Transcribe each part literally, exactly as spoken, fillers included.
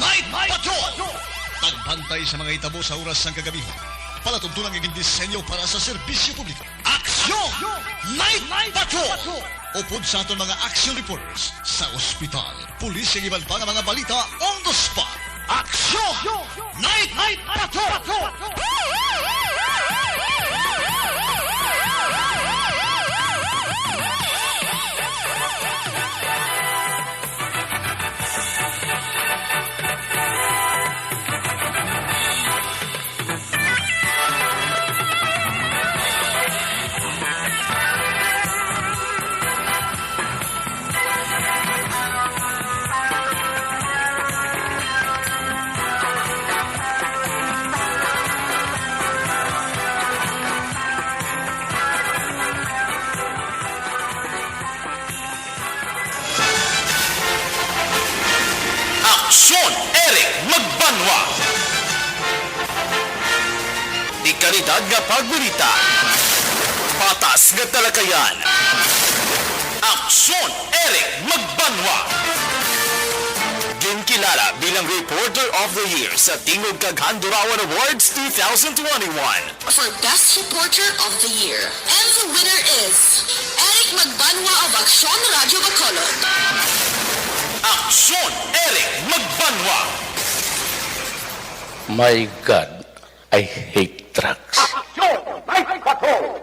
Night Patrol! Pagbantay sa mga hitabo sa oras sang kagabihon. Palatuntunan nga gindisenyo para sa serbisyo publiko. Aksyon! Night Patrol! Upod sa aton mga action reporters sa ospital, pulis, kag iban pa nga mga balita on the spot. Aksyon! Night Patrol! Aksyon, Eric Magbanwa. Dekalidad nga pagbalita. Patas nga talakayan. Aksyon, Eric Magbanwa. Ginkilala bilang Reporter of the Year sa Tingog kag Handurawan Awards two thousand twenty-one. For Best Reporter of the Year. And the winner is Eric Magbanwa of Aksyon Radio Bacolod. Aksyon, Eric Magbanwa. My God, I hate drugs. Aksyon, Night Patrol!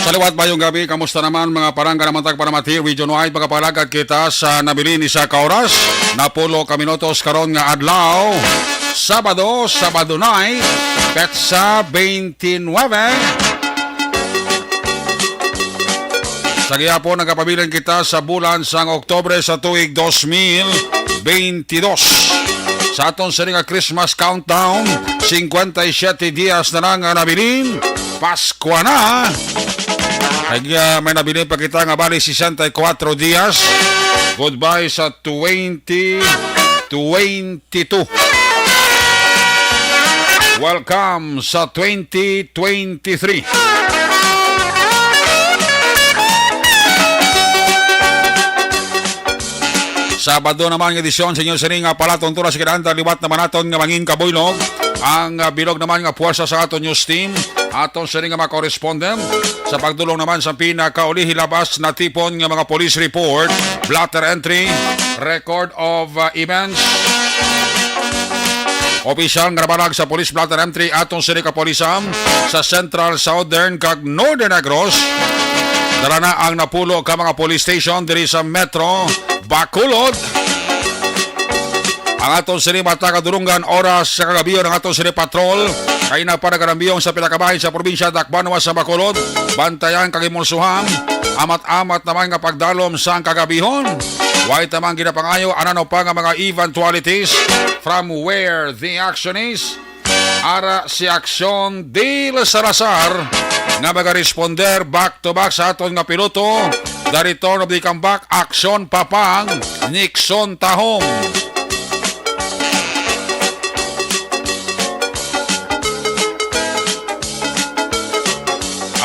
Sa liwat, mayong gabi. Kamusta naman, mga parangga naman tag Paramati Region Wide? Magapalagad kita sa nabilin ni sa ka oras. Napulo ka minutos karon nga adlaw. Sabado, Sabado night, petsa twenty-nine. Sa gihapon, nagapabilin kita sa bulan sang Oktubre sa tuig dos mil twenty-dos. Sa aton sini nga Christmas countdown, cincuenta y siete dias na lang nga nabilin. Paskwa na. Kag, ah, may nabilin pa kita nga bali sesenta y cuatro dias. Goodbye sa twenty twenty. Twenty-two. Welcome sa twenty twenty-three. Sabado naman nga edisyon sa inyo sini nga palatuntunan sa kinahanglan liwat naman naton nga mangin kabuylog. Ang, ah, bilog naman nga puwersa sa aton news team, aton sini nga mga correspondent sa pagdulong naman sa pinakauli hilabas na tipon nga mga police report, blotter entry, record of, uh, events. Opisyal nga nabalag sa Police Blotter M three atong sini kapulisan sa Central, Southern, kag Northern Negros. Dala na ang napulo ka mga police station diri sa Metro Bacolod. Ang aton sini mata kadulungan oras sa kagabion ang aton sini patrol. Kay na pa nagarambiyong sa pila ka bahin sa probinsya, dakbanwa sa Bacolod. Bantayan kag himulsuhan. Amat-amat naman nga pagdalom sang kagabihon. Way tamang ginapangayo, anano pa nga mga eventualities from where the action is. Ara si Aksyon Dil Salazar nga magaresponder back to back sa aton nga piloto. The return of the comeback, Aksyon Papang Nixon Tahom.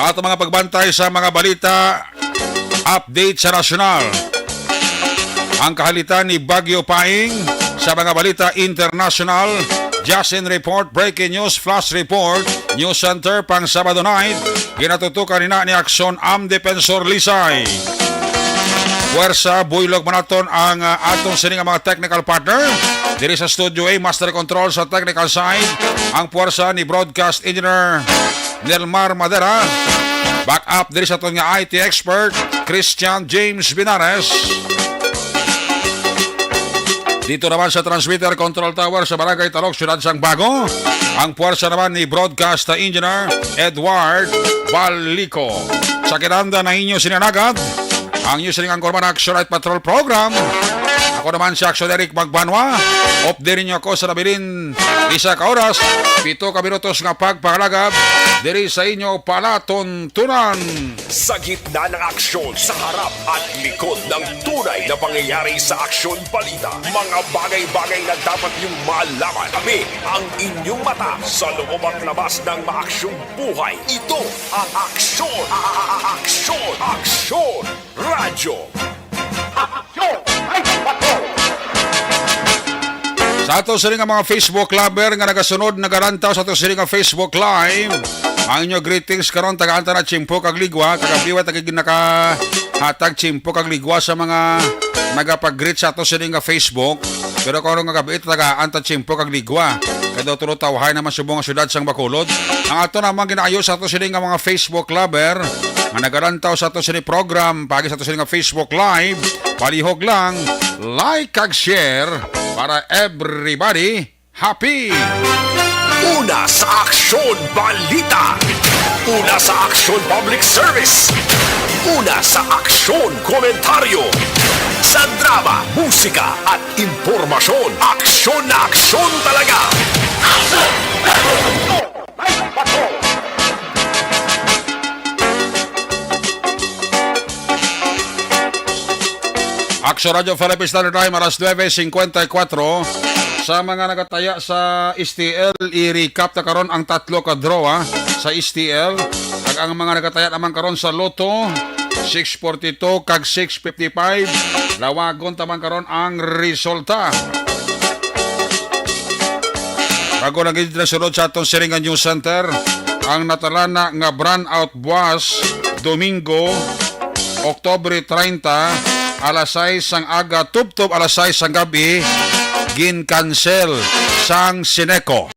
Ang ato mga pagbantay sa mga balita, update sa nasyonal. Ang kahalitan ni Bagyo Paing sa mga balita internasyonal, Justin Report, Breaking News, Flash Report, News Center, pang Sabado night, ginatutukan nina ni Aksyon Am Defensor Lisay. Puwersa, buylog man naton ang, ah, aton sini nga mga technical partner. Diri sa Studio A, Master Control sa technical side, ang puwersa ni Broadcast Engineer Nelmar Madera. Back up diri sa aton nga I T expert, Christian James Binares. Dito naman sa transmitter control tower sa Barangay Talok, Siyudad sang Bago, ang puwersa naman ni Broadcast Engineer Edward Balico. Sa kinanda na inyo sinanagad, ang inyo sining angkor man Action Night Patrol Program. Ako naman si Action Eric Magbanwa. Update ninyo ako sa nabilin isa ka oras, pito ka minutos nga pagpangalagad diri sa inyo palatuntunan. Sa gitna ng aksyon, sa harap at likod ng tunay na pangyayari sa aksyon balita, mga bagay-bagay na dapat niyong malaman. Kami ang inyong mata sa loob at labas ng maaksyong buhay. Ito ang aksyon, a- a- a- aksyon, aksyon, radyo. Aksyon! Ay, patrol! Sa ato sini nga mga Facebook lover nga nagasunod, nagalantaw sa ato sini nga Facebook Live, ang inyo greetings karon, tagaan ta na tiyempo kag ligwa. Kagabi wa ta gid nakahatag tiyempo kag ligwa sa mga nagapag-greet sa ato sini nga Facebook. Pero karon nga gabi, tagaan ta tiyempo kag ligwa. Kay daw tulo tawhay naman subong nga syudad sang Bacolod. Ang ato namang ginaayo sa ato sini nga mga Facebook lover nga nagalantaw sa ato sini program, pagi sa ato sini nga Facebook Live, palihog lang, like kag share para everybody happy. Una sa aksyon, balita. Una sa aksyon, public service. Una sa aksyon, komentaryo. Sa drama, musika, at impormasyon, aksyon na aksyon talaga. Aksyon Radyo Philippine Standard Time, alas nuebe cincuenta y cuatro. Sa mga nagataya sa S T L, i-recap ta karon ang tatlo ka draw, ha, sa S T L. Kag ang mga nagataya naman karon sa Lotto, six forty-two kag six fifty-five, lawagon ta man karon ang resulta. Bago lang gid nasunod sa aton siring nga news center, ang natalana nga brownout buwas, Domingo, Oktubre treinta, alas sais sang aga tubtob alas sais sang gabi, gin-cancel sang Sineco.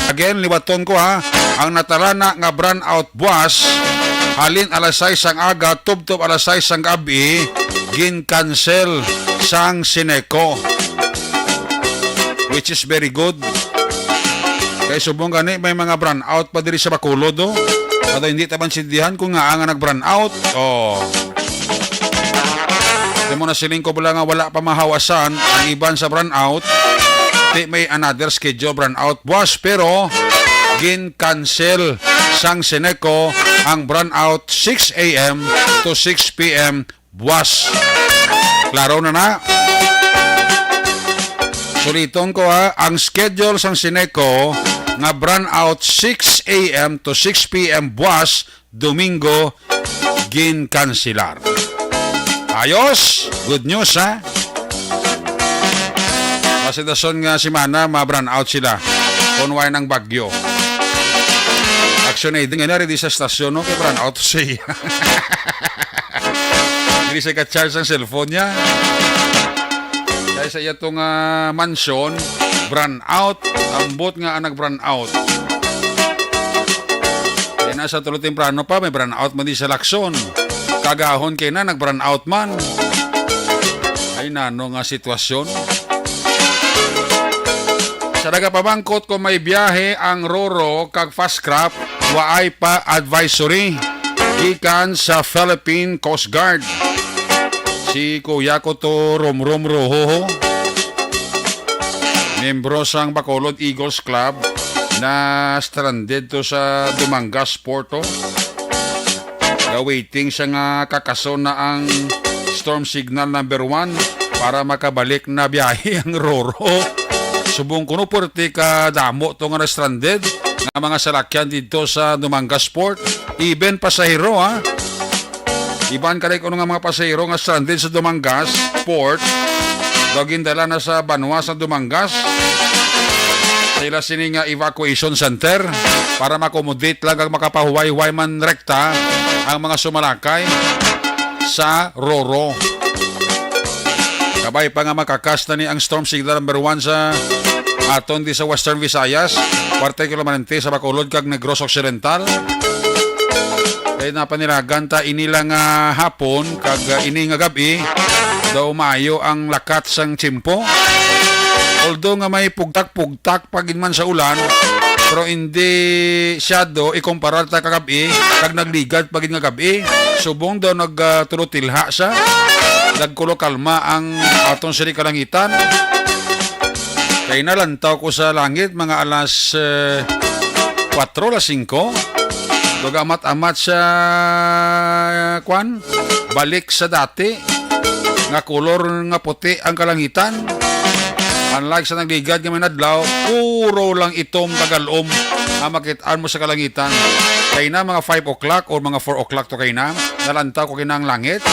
Again, liwaton ko, ha, ang natalana nga brownout buwas, halin alas sais sang aga tubtob alas sais sang gabi, gin-cancel sang Sineco. Which is very good. Kay subong gani, may mga brownout pa diri sa Bacolod, oh. Ato hindi ta maintindihan kung ngaa nga nag-brownout. Oh. Kay mo na siling ko bala nga wala pa mahawasan ang iban sa brownout. Di may another schedule brownout buwas, pero gin-cancel sang Sineco ang brownout six a m to six p m buwas. Klaro na na. Suliton ko, ha, ang schedule sang Sineco nga brownout six a m to six p m buwas, Domingo, ginkansilar. Ayos, good news, ha. Sa sitwasyon nga semana, ma-brownout sila kung wala nang bagyo. Action Aid nga na, ready sa stasyon, no? Kay brownout siya. Dili siya ka-charge ang cellphone niya. Dahil sa iya tong, ah, mansion, brownout, ambot nga ang nag-brownout. Kaya na sa tulo temprano pa, may brownout man di sa Lacson. Kagahon kay na, nag-brownout man. Ay, nano nga sitwasyon. Sa nagapamangkot kung may biyahe ang Roro kag Fastcraft, waay pa advisory gikan sa Philippine Coast Guard. Si Kuya ko to, Romrom Rojo, membro sang Bacolod Eagles Club, na stranded to sa Dumangas Port, oh. Ga-waiting siya nga kakason na ang storm signal number one para makabalik na biyahe ang Roro. Subong kuno, puwerte ka damo to nga na-stranded nga mga salakyan didto sa Dumangas Port. Even pasahero, ha? Iban ka kuno nga mga pasahero nga stranded sa Dumangas Port, daw gindala na sa banwa sa Dumangas. Sa ila sini nga evacuation center para ma-accommodate lang kag makapahuway-huway man rekta ang mga sumalakay sa Roro. Kabay pa nga makakas na ni ang storm signal number one sa aton di sa Western Visayas, particularmente sa Bacolod kag Negros Occidental. napanilagan ta ini lang nga hapon kag, ah, ini nga gab-i, daw maayo ang lakat sang tiyempo. Although nga may pugtak-pugtak pa gid man sa ulan, pero hindi siya do ikumparar ta kagab-i kag nagligad pa gid nga gab-i. Subong daw nag, ah, tulotilha siya. Nagkulo kalma ang aton sini kalangitan. Kay nalantaw ko sa langit mga alas, eh, kwatro, alas singko. Dugamat-amat sa, kwan, balik sa dati nga kulor nga puti ang kalangitan. Unlike sa nagligad nga mga adlaw, puro lang itom kag al-om ang makit-an mo sa kalangitan. Kay na mga five o'clock or mga four o'clock to kay na, nalantaw ko kay na ang langit.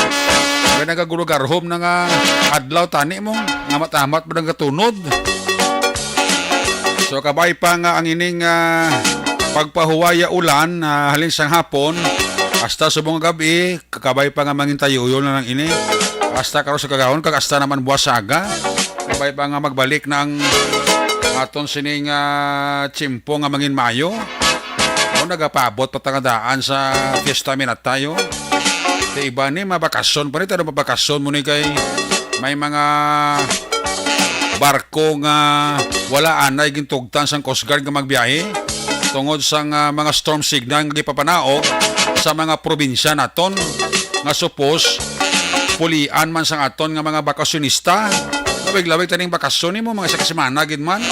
Kay nagagulugarhom na nga adlaw tani mo, nga matamat mo nang katunod. So, kabay pa nga ang ining, ah, pagpahuwaya ulan, ah, halin sang hapon, hasta subong nga gab-i, kabay pa nga mangin tayuyon na lang ini. Hasta karon sa kagahon, kag hasta naman buwas sa aga. Kabay pa nga magbalik na ang aton sining, ah, tiyempo nga mangin mayo. O, nagapabot pa ta nga daan sa Fiesta Minatay, o. Sa iba ni, mabakasyon pa rin, pero mabakasyon mo ni kay may mga barko nga wala anay gintugtan sang Coast Guard nga magbiyahe tungod sang, ah, mga storm signal nga gipapanaog sa mga probinsya naton nga supos pulian man sang aton nga mga bakasyonista. Lawig-lawig taning bakasyon nimo, mga isa ka semana gid man.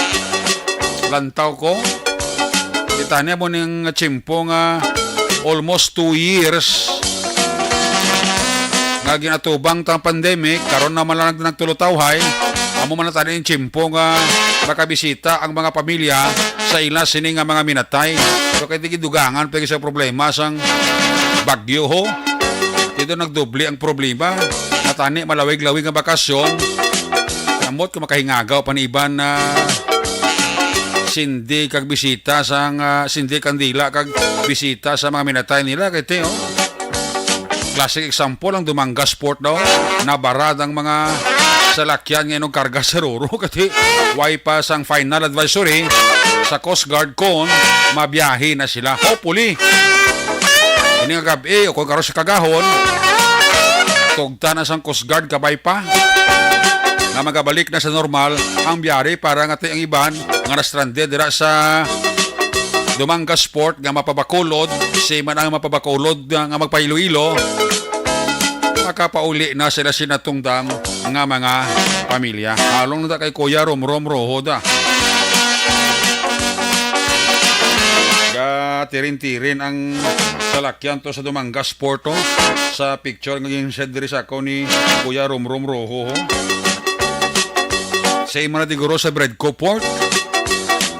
Lantaw ko. Kita niya mo ning tiyempo nga almost two years nga ginatubang tang pandemic, karon naman lang nagtulutawhay. Amo man na tani ang tiyempo nga makabisita ang mga pamilya sa ila sini nga mga minatay. Pero kay di gidugangan pa sa problema sang bagyo, ho. Dito nagdoble ang problema. Natani malawig-lawig nga bakasyon. Ambot kung makahingagaw pa ni iban na sindi kag bisita sang, ah, sindi kandila kag bisita sa mga minatay nila kay te, oh. Classic example ang Dumangas Port daw. Nabarad ang mga salakyan nga inong karga sa Roro kasi way pa sang final advisory sa Coast Guard kung mabiyahe na sila. Hopefully, ini nga gab-i o kung karon sa kagahon, tugta na sang Coast Guard kabay pa nga magabalik na sa normal ang biyari para nga ti ang iban nga na-stranded dira sa Dumangas Port nga mapabakulod, si man ang mapabakulod nga, nga magpa-Iloilo, makapauli na sila sinatungdang nga mga pamilya. Halong na kay Kuya Romrom Roho da. Gatirin-tirin ang salakyan to sa Dumangas Port, oh. Sa picture nga gin-send diri sa ako ni Kuya Romrom Roho, oh. Same man na diguro sa Bredco Port.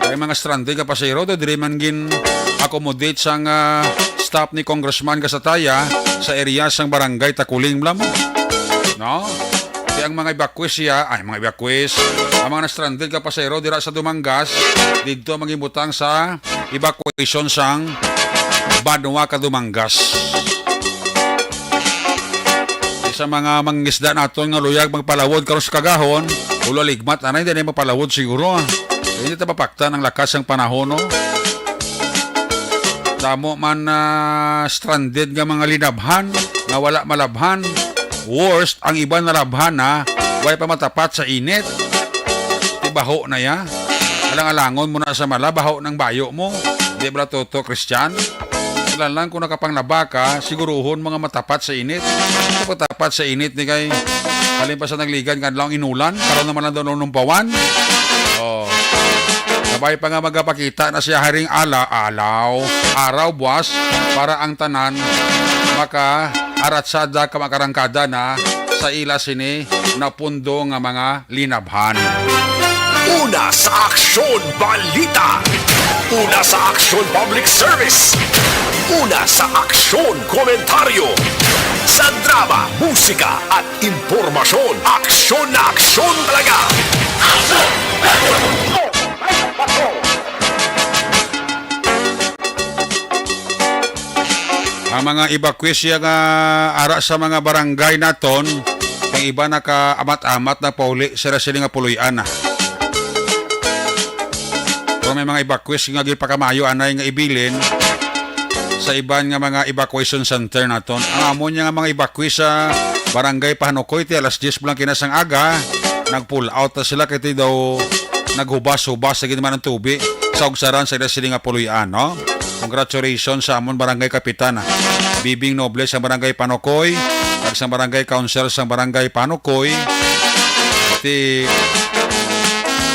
Kay mga stranded nga pasahero, do diri man gin-accommodate sang, ah, staff ni Congressman Gasataya sa area sang Barangay Takuling, blam. No? Kaya ang mga evacuees siya, ay, mga evacuees, ang mga na-stranded nga pasahero dira sa Dumangas, didto mangibutang sa evacuation sang banwa ka Dumangas. Sa mga mangisda naton nga luyag magpalawod karon sa kagahon, ulo ligmat anay din ay magpalawod siguro, ah. Hindi ta mapaktan ang lakas sang panahon, no? Damo man na stranded nga mga linabhan nga wala malabhan. Worst, ang iban nalabhan na way pa matapat sa init. Tibaho na ya. Alang-alangon mo na sa mala, baho ng bayo mo. Di ba, Toto Christian? Kailan lang kung nakapanglaba ka, siguruhon mga matapat sa init. Kapag tapat sa init ni kay halin pa sa nagligan nga adlaw ang inulan, karon naman lang daw numpawan. Oh. Kabay pa nga magapakita na siya haring ala, alaw, araw, buwas, para ang tanan maka aratsada ka makarangkada na sa ila sini napundo nga mga linabhan. Una sa Aksyon Balita. Una sa Aksyon Public Service. Una sa Aksyon Komentaryo. Sa drama, musika at impormasyon. Aksyon na aksyon talaga. Ang mga evacuees siya nga ara sa mga barangay naton, ang iba nakaamat-amat na pauli sila sila nga puloy-an na. Pero may mga evacuees nga ginpakamayo anay nga ibilin sa iban nga mga evacuation center naton. Ang amon nga mga evacuees sa Barangay Panukoy, ti alas diyes pa lang kina sang aga, nag-pull out na sila kay ti daw naghubas-hubas na gid man ang tubi sa ugsaran sa ila sini nga puloy-an, no? Congratulations sa amon barangay kapitan, ah, Bibing Noble sa barangay Panukoy, kag sa barangay council sa barangay Panukoy. Ti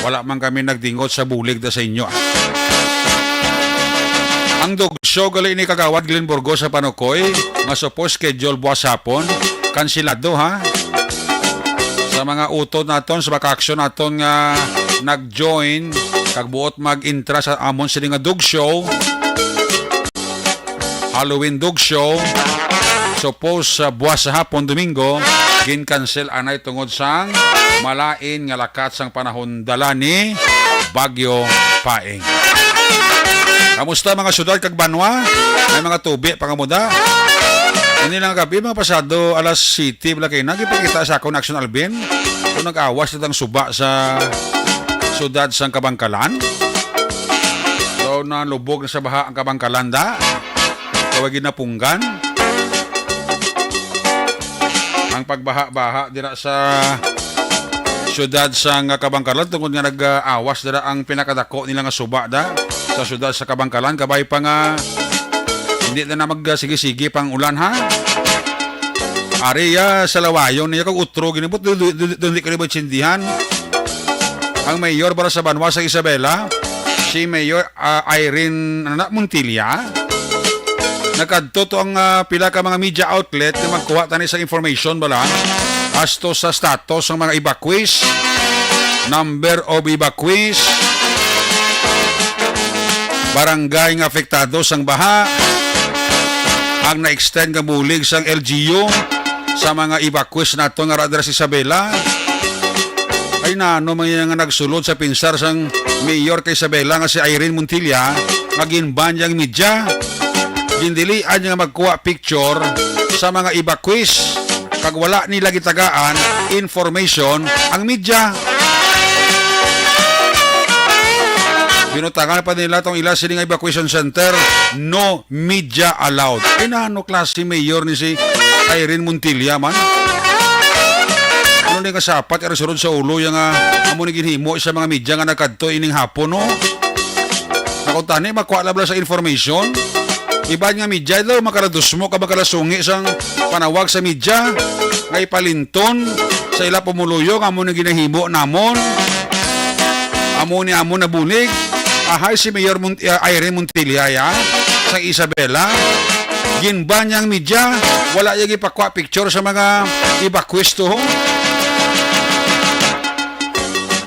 wala man kami nagdingot sa bulig da sa inyo, ah. Ang dog show gali ni Kagawad Glenn Burgos sa Panukoy, nga supposed schedule buwas hapon, kansilado, ha. Sa mga utod naton, sa mga ka-aksyon naton nga nag-join kag buot mag-intra sa amon sini nga dog show, Halloween dog show, supposed sa buwas sa hapon, Domingo, gin-cancel anay tungod sang malain nga lakat sang panahon dala ni Bagyo Paeng. Kamusta mga syudad kag banwa? May mga tubi pa nga muda? Ini lang gabi, mga pasado alas siyete, wala kayo na, gipakita sa akon Action Alvin kung nag-awas na ang suba sa syudad sang Kabangkalan. So, nalubog na sa baha ang Kabangkalan, da. Kaway ginapunggan ang pagbaha-baha dira sa syudad sang Kabangkalan, tungod nga nag-awas dira ang pinakadako nila nga suba da sa syudad sa Kabangkalan. Kabay pa nga hindi na, na magsige-sige pang ulan, ha. Ari, ah, sa lawayon niya kag utro ginibot, dili, dili, dili, dili ka na maintindihan. Ang mayor para sa banwa sa Isabela, si Mayor, ah, Irene, ano na, Montilla. Nagkadto to ang, ah, pila ka mga media outlet nga magkuha tani sa information bala asto sa status sang mga evacuees, number of evacuees, barangay nga apektado sang baha, ang na-extend nga bulig sang L G U sa mga evacuees nato nga ra dira sa Isabela. Ay, nano man yan nga nagsulod sa pinsar sang mayor kay Isabela nga si Irene Montilla nga ginban niya ang media. Gindilian niya nga magkuha picture sa mga evacuees kag wala nila gitagaan information ang media. Binutangan pa nila tong ila sini nga evacuation center, no media allowed. Ay, nano klase mayor ni si Irene Montilla man? Ano ni nga sapat ang sulod sa ulo ya nga amo ni ginhimo sa mga media nga nagkadto ining hapon, no? Nakutani, makuha lang bala sa information. Iban nga media daw, makaradusmo ka, makalasungi sang panawag sa media nga ipalinton sa ila pumuluyo nga amo ni ginahimo namon. Amo ni amo na bulig. Ahay si Mayor Mon-, ah, Irene Montilla, ya, sang Isabela. Ginban niya ang media, wala niya gipakwa picture sa mga evacuees to.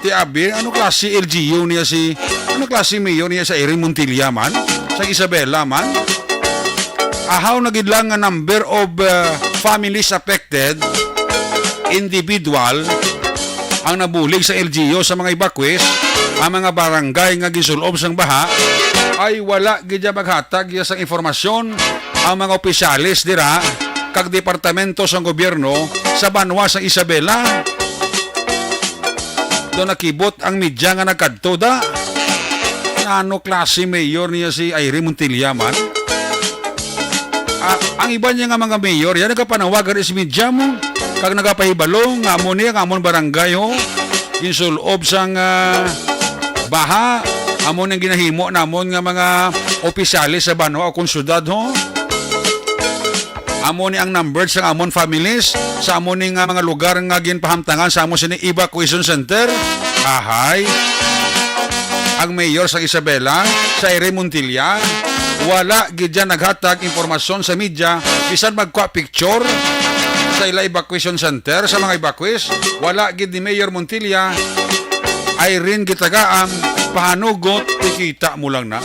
Ti abi, ano klase L G U niya si, ano klase mayor niya sa Irene Montilla man, sa Isabela man? Ahaw na gid lang nga number of, uh, families affected, individual, ang nabulig sa L G U sa mga evacuees, ang mga barangay nga gisulob sang baha, ay wala gid ya maghatag ya sang impormasyon ang mga opisyales dira kag departamento sang gobyerno sa banwa sa Isabela. Do nakibot ang media nga nagkadto da. Ano klase mayor niya si Irene Montilla man? Ah, ang iban niya nga mga mayor, yan nagapanawag gani sa media mo. Kag nagapahibalo nga amo ni ang amon barangay, ho. Ginsulob sang, ah, baha, amo nang ginahimo namon nga mga opisyales sa banwa o kung syudad, ho. Amo ni ang number sa amon families sa amo ni nga mga lugar nga ginpahamtangan sa amo sini evacuation center. Ahay. Ang mayor sa Isabela, sa Irene Montilla, wala gid yan naghatag impormasyon sa media, bisan magkwa picture sa ila evacuation center sa mga evacuees. Wala gid ni Mayor Montilla, Irene, gitagaan, pahanugot, ikita mo lang na.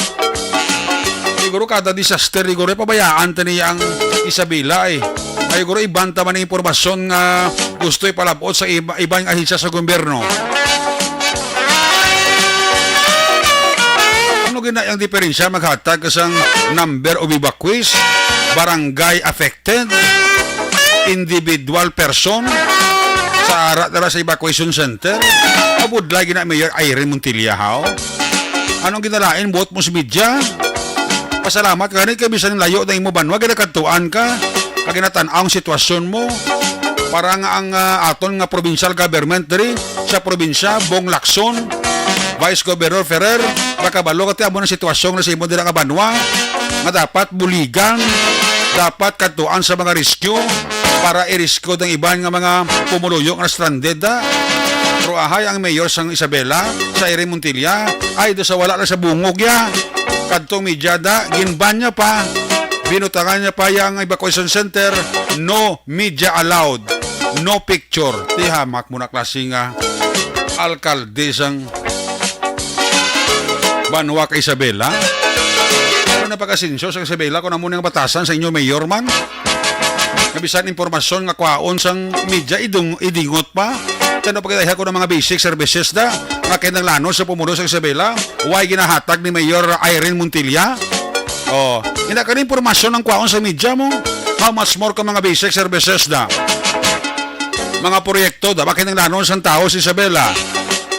Siguro kada disaster, siguro pabayaan ta niya ang Isabela, eh. Ay, siguro iban ta man ang impormasyon nga gusto ipalabot sa iba, ibang ahensya sa gobyerno. Ano gina ang diferensya maghatag ka sang number of evacuees, barangay affected, individual person sa ara dara sa evacuation center? Abudlay gina Mayor Irene Montilla, haw? Anong ginalain buot mo sa media? pasalamat gani kay bisan layo na imo banwa, ginakadtuan ka, kag ginatan-aw ang sitwasyon mo. Para nga ang, ah, aton nga provincial government diri sa probinsya, Bong Lacson, Vice Governor Ferrer, makabalo ka ti amo ang sitwasyon na sa imo dira nga banwa, nga dapat buligan, dapat kadtuan sa mga rescue para i-rescue ang iban nga mga pumuluyo nga stranded, da. Pero ahay ang mayor sang Isabela, sa Irene Montilla, ay do sa wala lang sa bungog ya. Kadtong media da, ginban niya pa, binutangan niya pa yang evacuation center, no media allowed, no picture. Ti hamak mo na klase nga alkalde sang banwa ka Isabela. Ano na pag-asensyo sa Isabela kung amo nang batasan sa inyo mayor man? Nga bisan impormasyon nga kwaon sang media, idung, idingot pa. Kano pagkatayha ko ng mga basic services da nga kinahanglanon sa pumuno sa Isabela, why ginahatag ni Mayor Irene Montilla? Oh, ina ka impormasyon ang kwaon sa media mo. How much more ka mga basic services da? Mga proyekto da ba kinahanglanon sang tawo sa Isabela?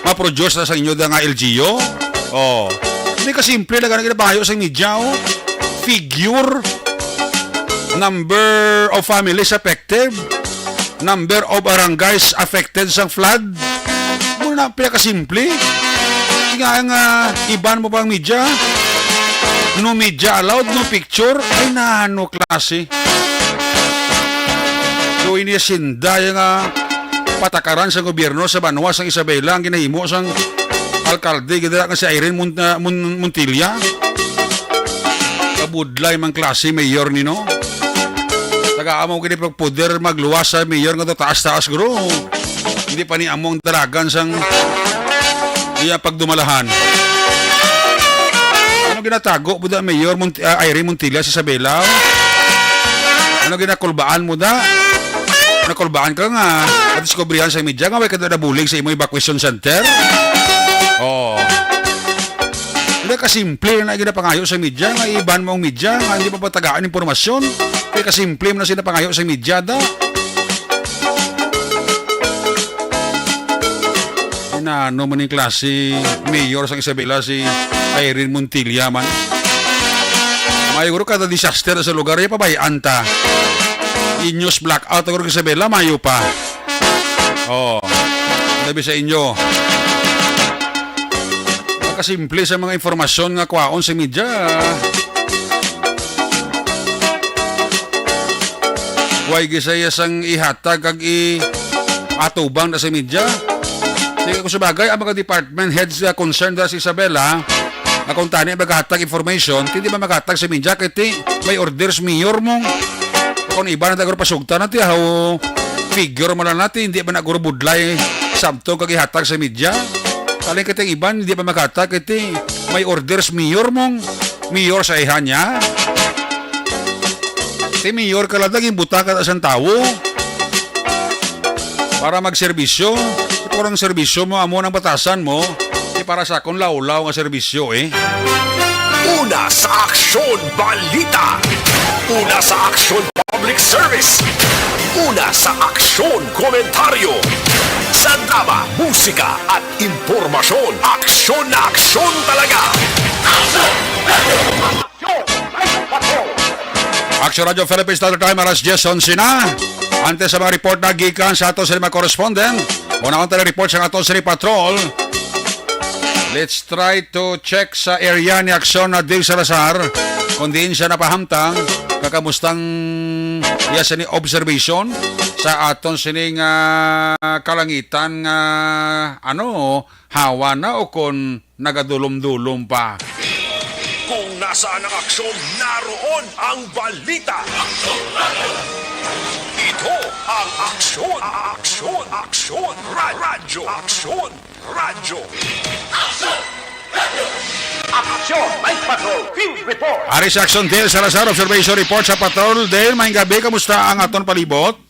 Ma-produce na sa inyo da nga L G U? Oh, hindi ka simple na ganang ginabayo sa media, oh. Figure, number of families affected, number of barangays affected sang flood. Muna na, pinakasimple. Nga nga iban mo pang media, no media allowed, no picture. Ay, nano klase. So, ini sinday nga patakaran sa gobyerno sa banwa sang Isabela ang ginahimo sang alkalde gid nga si Irene Mon-, ah, Mon-, Montilla. Kabudlay mang klase mayor ni, no? Taga-amo gid pagpuder magluwas sa mayor nga taas-taas, guro. Hindi pa ni among dalagan sang iya pagdumalahan. Ano ginatago po da Mayor Mont-, ah, Irene Montilla sa Isabela? Ano ginakulbaan mo da? Nakulbaan ka nga nadiskubrihan sa media nga may kada nabulig sa imo evacuation center? Oh. Hindi ka simple na ginapangayo sa media nga iban mo ang media nga hindi papatagaan impormasyon. Kaya kasimple mo na sila pangayo sa media da. Inano man yung klase mayor sang Isabela si Irene Montilla man. Mayo guro kada disaster sa lugar, ya pabayaan ta. Inyos blackout ako Isabela, mayo pa. Oh, labi sa inyo. Makasimple sa mga impormasyon nga kwaon sa media. Way gisaya sang ihatag kag i-, atubang na sa media. Sige, kung sabagay, ang mga department heads nga concerned na si Isabela, nga kung tani magahatag information, hindi ba maghatag sa media, kay ti may orders mayor mo. Kung iba na tagro pasugta na ti, how figure mo lang natin, hindi ba naguro budlay sabto kag ihatag sa media? Kaling kay ti iban, hindi ba maghatag, kay ti may orders mayor mo, mayor sa ihan niya. Si mayor ka lang, naging buta ka sa tawo para magserbisyo. Kung ang serbisyo mo, amo nang batasan mo, di para sa akon lawlaw nga serbisyo, eh. Una sa Aksyon Balita. Una sa Aksyon Public Service. Una sa Aksyon Komentaryo. Sa drama, musika at impormasyon. Aksyon na aksyon talaga. Aksyon Radyo Philippines, Standard Time, alas diyes onse na. Antes sa mga report na gikan sa ato sa mga correspondent, una akong tali-report sa ato sa patrol. Let's try to check sa area ni Aksyon na Dave Salazar, kung diin siya napahamtang, kakamustang iya sini observation sa aton sining, ah, kalangitan nga, ano, hawa na o kon nagadulom-dulom pa. Kung nasaan ang aksyon, naroon ang balita. Ito ang Aksyon, Aksyon, Aksyon, Ra-, Radyo, Aksyon, Radyo. Aksyon, Night Patrol, Field Report. Ari sa Aksyon, Dale Salazar, observation report sa patrol. Dale, maayong gabi, kamusta ang aton palibot?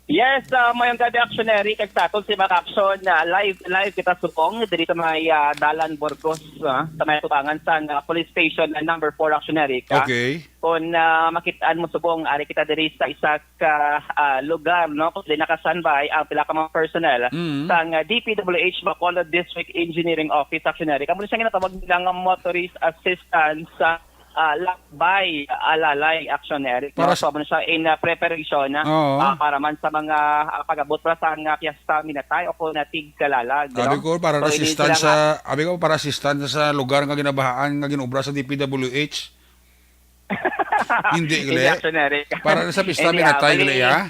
Yes, ah, maayong gabi, Aksyon Eric, kag sa aton si mga aksyon, ah, live, live kita subong diri sa may, ah, Dalan Burgos, ah, sa may tubangan sa, ah, police station, ah, number four, Aksyon Eric, ah. Okay. Kung, ah, makitaan mo subong, ari kita diri sa isa ka, ah, lugar, no, kung di naka-standby ang pila ka mga personnel Mm. sang, ah, D P W H Bacolod District Engineering Office, Aksyon Eric. Amo ni siya ginatawag nila nga motorist assistance, ah, ah, Lakbay Alalay, Action Eric, no? Para sa So, man siya in, ah, preparation, ah, Oo. ah, para man sa mga, ah, pag-abot para sa nga piyesta Minatay o kung natig kalalag, Abi no? ko, para So, ini sila resistance nga sa, abi ko, para resistance sa lugar nga ginabahaan nga ginobra sa D P W H. Hindi, Hindi, gali. Action Eric. Para na sa pista, Hindi, ah, minatay, bali, gali, ah.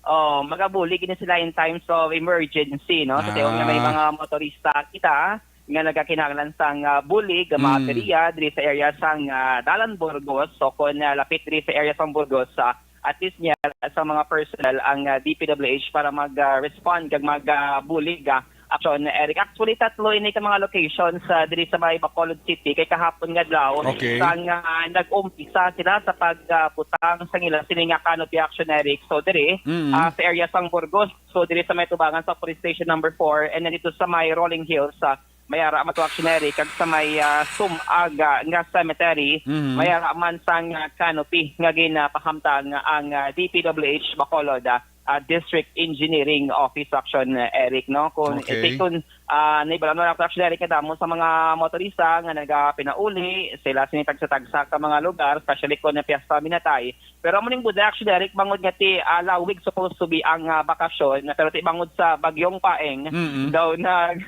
Oh, magabulig ini sila in times of emergency, no? Sa tiyon nga may Ah. mga motorista kita nga nagakinahanglan sang, ah, bulig, mga Mm. aperya diri sa area sang, ah, Dalan Burgos. So, kung, ah, lapit diri sa area sang Burgos, ah, at least niya sa mga personnel ang, ah, D P W H para mag, ah, respond kag mag, ah, bulig, ah, action, Eric. Actually, tatlo ini ka mga locations, ah, diri sa may Bacolod City. Kay kahapon nga adlaw, Okay. sang, ah, nag-umpisa sila sa pagbutang sa nila sini nga canopy, action, Eric. So, diri, Mm. ah, sa area sang Burgos, so diri sa may tubangan sa Police Station Number Four, and then dito sa may Rolling Hills, ah, may ara man to, action, Eric, kag sa may, ah, Sumaga nga cemetery, Mm. may ara man sang, ah, canopy nga ginapahamtang ang, ah, D P W H Bacolod, ah, ah, District Engineering Office, action, Eric, no? Kung Okay. iti kun, ah, naibalam na lang, action, Eric, nga damo sa mga motorista nga nagapinauli, sila sini tagsa-tagsa ka mga lugar, especially kung na Piyesta Minatay. Pero amo ning buda, action, Eric, bangod nga ti, ah, lawig supposed to be ang, ah, bakasyon, pero ti bangod sa Bagyong Paeng, Mm-mm. daw nag,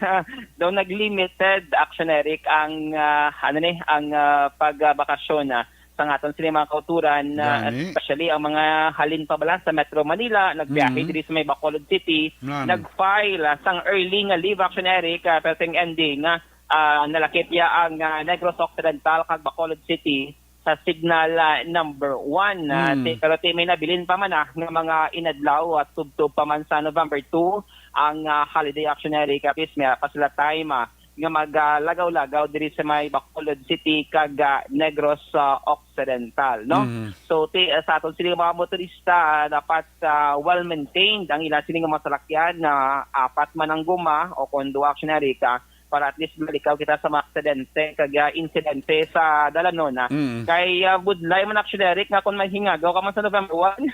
daw nag-limited, action, Eric, ang, ah, ano ni, ang, ah, pagbakasyon, ah, sa aton sini mga kauturan, na Gani. especially ang mga halin pa bala sa Metro Manila, nagbiyahe Mhm. diri sa may Bacolod City, Ngano? nag-file, ah, sang early nga leave, action, Eric, ah, pero ting ending, ah, ah, nalakip niya ang, ah, Negros Occidental kag Bacolod City sa signal, ah, number one. Ah, Hmm. ti-, pero ti may nabilin pa man, ah, nga mga inadlaw at tubtob pa man sa November two ang, ah, holiday, action, Eric, at least may pa sila time, ah, nga magalagaw-lagaw diri sa may Bacolod City kag, ah, Negros, ah, Occidental, no? Mhm. So, ti-, sa aton sini nga mga motorista, ah, dapat, ah, well-maintained ang ila sini nga mga salakyan na apat man ang guma o kon duha, action, Eric, ah, para at least malikaw kita sa mga aksidente kag, ah, insidente sa dalanon, ah. Mm. Kay, ah, budlay man, action, Eric, nga kung mahingagaw ka man sa November one,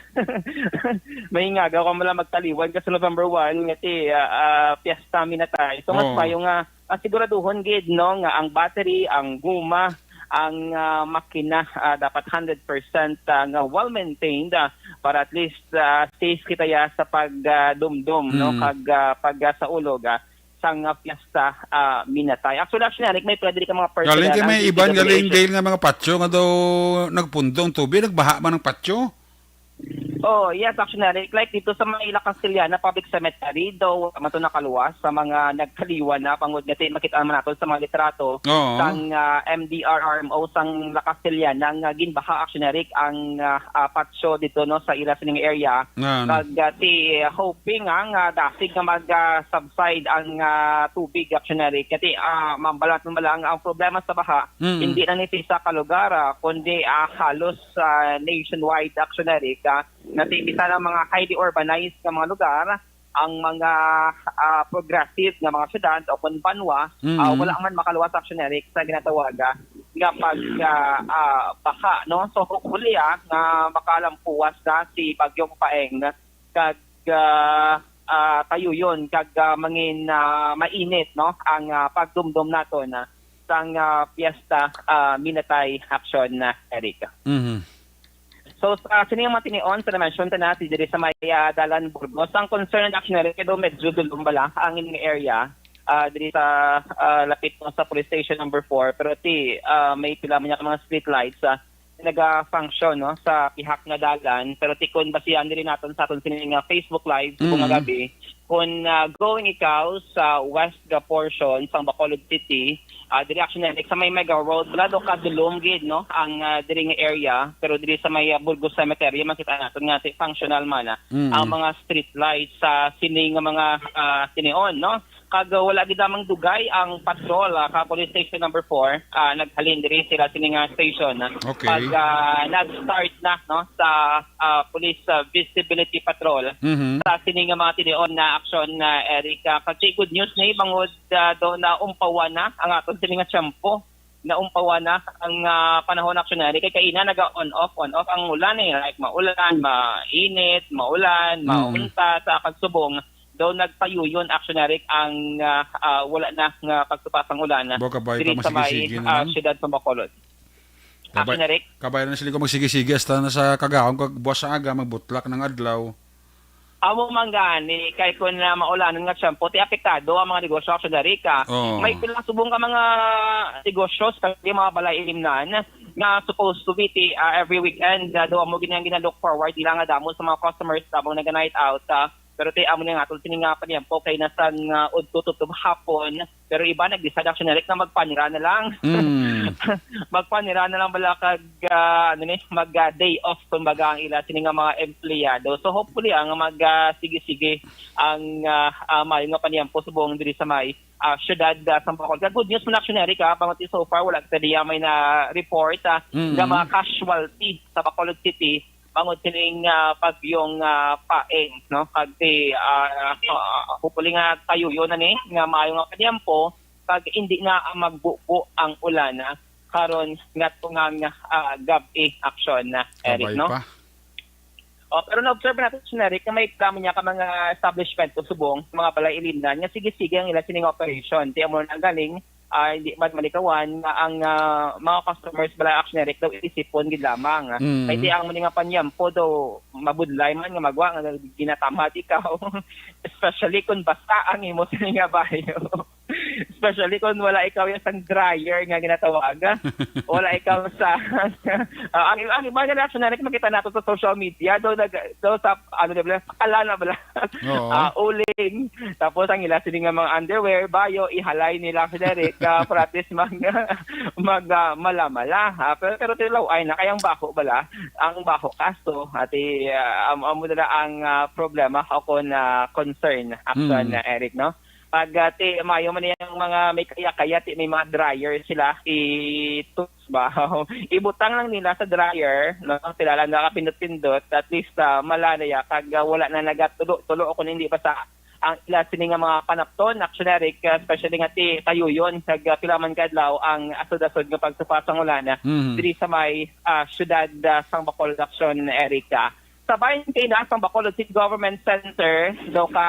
mahingagaw ka man lang magtaliwan ka sa November one, nga ti, ah, ah, Piyesta Minatay. So, mas Oo. mayo nga ah, siguraduhon gid, no, nga ang battery, ang guma, ang, ah, makina, ah, dapat hundred percent, ah, nga well-maintained, ah, para at least, ah, safe kita ya sa pag, ah, dumdum, no, Mm. kag, ah, pag, ah, saulog, ah, sang, ah, piyesta, ah, Minatay. Actually, actually, Eric, may pwede ka mga personal Galing kay ang may iban, galing D P W H. Dale nga mga patyo nga daw nagpundo ang tubig, nagbaha man ang patyo. Oh, yes, actually, like dito sa may La Castellana Public Cemetery, daw wala man to nakaluwas sa mga nagkaliwa na, bangod nga ti-, makita naman nato sa mga litrato Oo. sang, ah, M D R R M O sang La Castellana nga ginbaha, actually, Eric, ang, ah, ah, patio dito, no, sa ira sining area. Nga, ano? Kag, ah, ti, hoping, ah, nga dasig nga mag, ah, subside ang, ah, tubig, actually, Eric. Kasi, ah, mambalat mo lang, ang problema sa baha, Mm. hindi lang ni sa isa ka lugar, ah, kundi, ah, halos, ah, nationwide, actually, Eric, ah, nga ti-, bisan ang mga highly urbanized nga mga lugar, ang mga, ah, progressive nga mga syudad o kon banwa, Mm. ah, wala man makaluwas, actually, Eric, sa ginatawag, ah, nga pag, ah, ah, baha, no? So, hopefully, ah, nga makalampuwas na si Bagyong Paeng kag, ah, ah, tayuyon kag, ah, mangin, ah, mainit, no, ang, ah, pagdumdom naton, ah, sang, ah, piyesta, ah, Minatay, action, ah, Eric. Mhm. So, sa sini nga mga tinion, sa na-mention ta na, si diri sa may, ah, Dalan Burgos. Ang concern, action, Eric, kay daw medyo dulom bala ang ining area, ah, diri sa, ah, lapit mo sa Police Station Number Four, pero ti, ah, may pila man niya ka mga street lights, ah, naga-function, no, sa pihak nga dalan. Pero ti kon basihan diri naton sa aton sini nga Facebook Live subong nga Mm. gabi, kung, ah, going ikaw sa west nga portion sang Bacolod City, ah, diri, action, Eric, sa may Mega Road, wala daw kadulom gid, no, ang, ah, diri nga area. Pero diri sa may, ah, Burgos Cemetery, makita naton nga ti functional man, ah, Mm. ang mga street lights sa sini nga mga, ah, tinion, no? Kag, uh, wala gid lamang dugay ang patrol, ah, ka Police Station Number Four, ah, naghalin diri sila sini nga station, ah. Okay. Pag, ah, nag-start na, no, sa, ah, Police, ah, Visibility Patrol Mhm. sa sini nga mga tinion na aksyon na, Eric, ah, kag good news ni bangod, ah, daw na umpawan na ang aton sini nga tiyempo. Naumpawan na ang, ah, panahon, action, Eric. Kay kaina naga on off, on off ang ulan, eh. Like, maulan, mainit, maulan, Mm. maunta sa kagsubong. Daw nagpayuyon, action, Eric, ang, ah, ah, wala na nga pagtupa sang ulan Baka bay diri pa sa may, masigisigi na ah, lang. Siyudad sa Bacolod. Kabay-, Action Eric. Kabay na sila kung magsige-sige hasta na sa kagahom kag buwas sa aga, magbutlak ng adlaw. Amo man gani, kay kung, ah, maulanon nga tiyempo, ti apektado ang mga negosyo, Action Eric, ah. Oo. May pila subong ka mga negosyo sa mga balay ilimnan nga supposed to be ti, ah, every weekend, ah, daw amo gid ang gina-look forward nila nga damo sa mga customers tabang naga-night out, ah. Pero ti amo na nga, tol, sini nga paniyampo kay nasan nga udto tubtob hapon, pero iba nag-decide, Action Eric, na magpanira na lang. Mm. Magpanira na lang bala kag, ah, ano ni, mag, ah, day off, kumbaga, ang ila sini nga mga empleyado. So, hopefully, ang mag, ah, sige-sige ang, ah, ah, maayo nga paniyampo subong diri sa may, ah, syudad, ah, sa Bacolod. Kag good news man, Action Eric, ah, bangod so far wala kita diya may na-report, ah, Mm. nga mga casualty sa Bacolod City bangod sining, ah, bagyong, ah, Paeng, no? Kag ti, ah, ah, hopefully nga kayuyo na ni nga maayo nga paniyampo kag hindi na, ah, magbubo ang ulan, ah, karon nga tungang, ah, gab-i, Action, ah, Eric, Kabay no? pa. Oh, pero na-observe nato, Action Eric, nga may reklamo niya ka mga establishment o subong, mga balay ilimnan, nga sige-sige ang ila sining operation. Ti amo na galing, ah, hindi man malikawan nga ang, ah, mga customers bala, Action Eric, daw isipon gid lamang. Mm. Kay ti ang muni nga paniyampo daw mabudlay man nga magwa nga ginatamad ikaw, especially kung basa ang imo sini nga bayo. Especially kung wala ikaw ya sang dryer nga ginatawag. Wala ikaw sa, ah, ang, ang iba nga, Action Eric, makita nato sa social media, daw nag-, daw sa, ano na bala, sa kalana bala. Oo. Ah, uling. Tapos ang ila sini nga mga underwear, bayo, ihalay nila, Action Eric, ah, para at least mag, mag, ah, mala-mala, ha? Pero, pero tilaw ay na, kay ang baho bala, ang baho kaso, ati, ah, am-, amo na ang, ah, problema o kon, ah, concern, Action, Mm. ah, Eric, no? Pag, ah, ti, maayo man yang mga may kaya-kaya, ti, may mga dryer sila, i-, ba? Ibutang lang nila sa dryer, no? Sila lang nakapindot-pindot, at least, ah, mala na ya, kag, ah, wala na nagatulo-tulo, o kung hindi pa sa ang ila sini nga mga panapton, Action Eric, ah, especially nga ti kayuyon, kag, ah, pila man ka adlaw ang asod-asod nga pagtupa sang ulan, ah, Mhm. diri sa may, ah, syudad, ah, sang Bacolod, Action Eric, ah. Sa bahin kay na sang Bacolod City Government Center, daw ka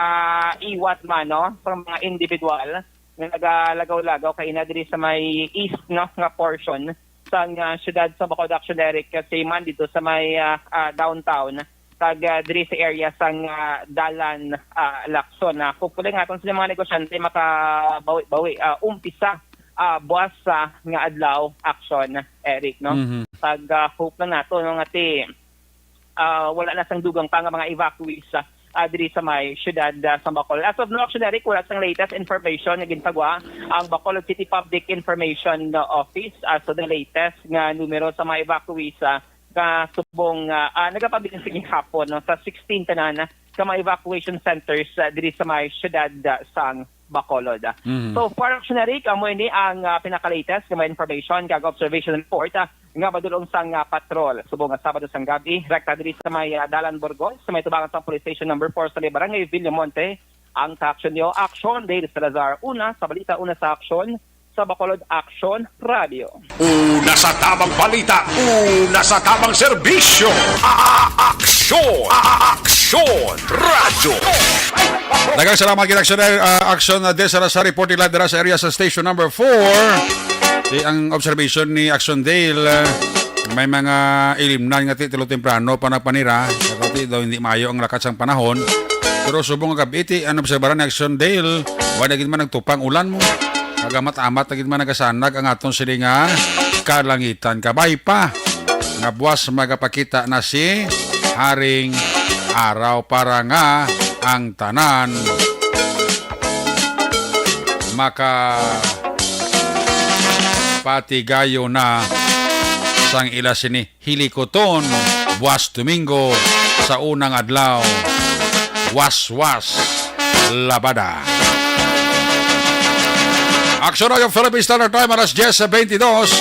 iwat man, no, sa mga individual nga nagalagaw-lagaw kay na diri sa may east, no, nga portion sang, ah, syudad sa Bacolod, Action Eric, kasi man dito sa may, ah, ah, downtown, kag, ah, diri sa area sang, ah, Dalan, ah, Lacson. Ah, hopefully nga aton sila mga negosyante makabawi-bawi, ah, umpisa, ah, buwas, ah, nga adlaw, Action Eric, no? Mhm. Kag, ah, hope lang nato, no, nga ti, ah, wala na sang dugang pa nga mga evacuees, ah, ah, diri sa may syudad, ah, sa Bacolod. As of now, Action Eric, wala sang latest information nga ginpagwa ang Bacolod City Public Information, ah, Office. Ah, so the latest nga numero sa mga evacuees, ah, nga subong, ah, ah, nagapabilin sa gihapon, no, sa sixteen tanan ka mga evacuation centers, ah, diri sa may syudad, ah, sang Bacolod. Mhm. So far, Action Eric, amo ini ang, ah, pinaka-latest nga mga information kag observation report, ah, nga madulong sang, ah, patrol. Subong nga Sabado sang gabi, rekta diri sa may, ah, Dalan Burgos, sa may tubangan sang Police Station Number Four sa may Barangay Villamonte, ang ka-action niyo, Action Dale Salazar. Una sa balita, una sa aksyon, sa Bacolod Action Radio. Una sa tabang balita, una sa tabang serbisyo. A-, a-, aksyon, a-, a-, aksyon, radyo. Daghang salamat kay Action, ah, Action, ah, Dale Salazar, reporting live dira sa area sa station number four. Di ang observation ni Action Dale, ah, may mga ilimnan nga ti tulo temprano pa nagpanira. Sa ti daw hindi maayo ang lakat sang panahon. Pero subong nga gab-i, ti ang obserbaran ni Action Dale, wala gid man nagtupang ulan mo. Kagamat-amat na gid man nagasanag ang aton sini nga kalangitan. Kabay pa nga buwas magapakita na si Haring Araw para nga ang tanan makapatigayo na sang ila sini hilikoton buwas Domingo sa unang adlaw. Waswas labada. Action Radio Philippine Standard Time, alas diyes sa twenty-dos.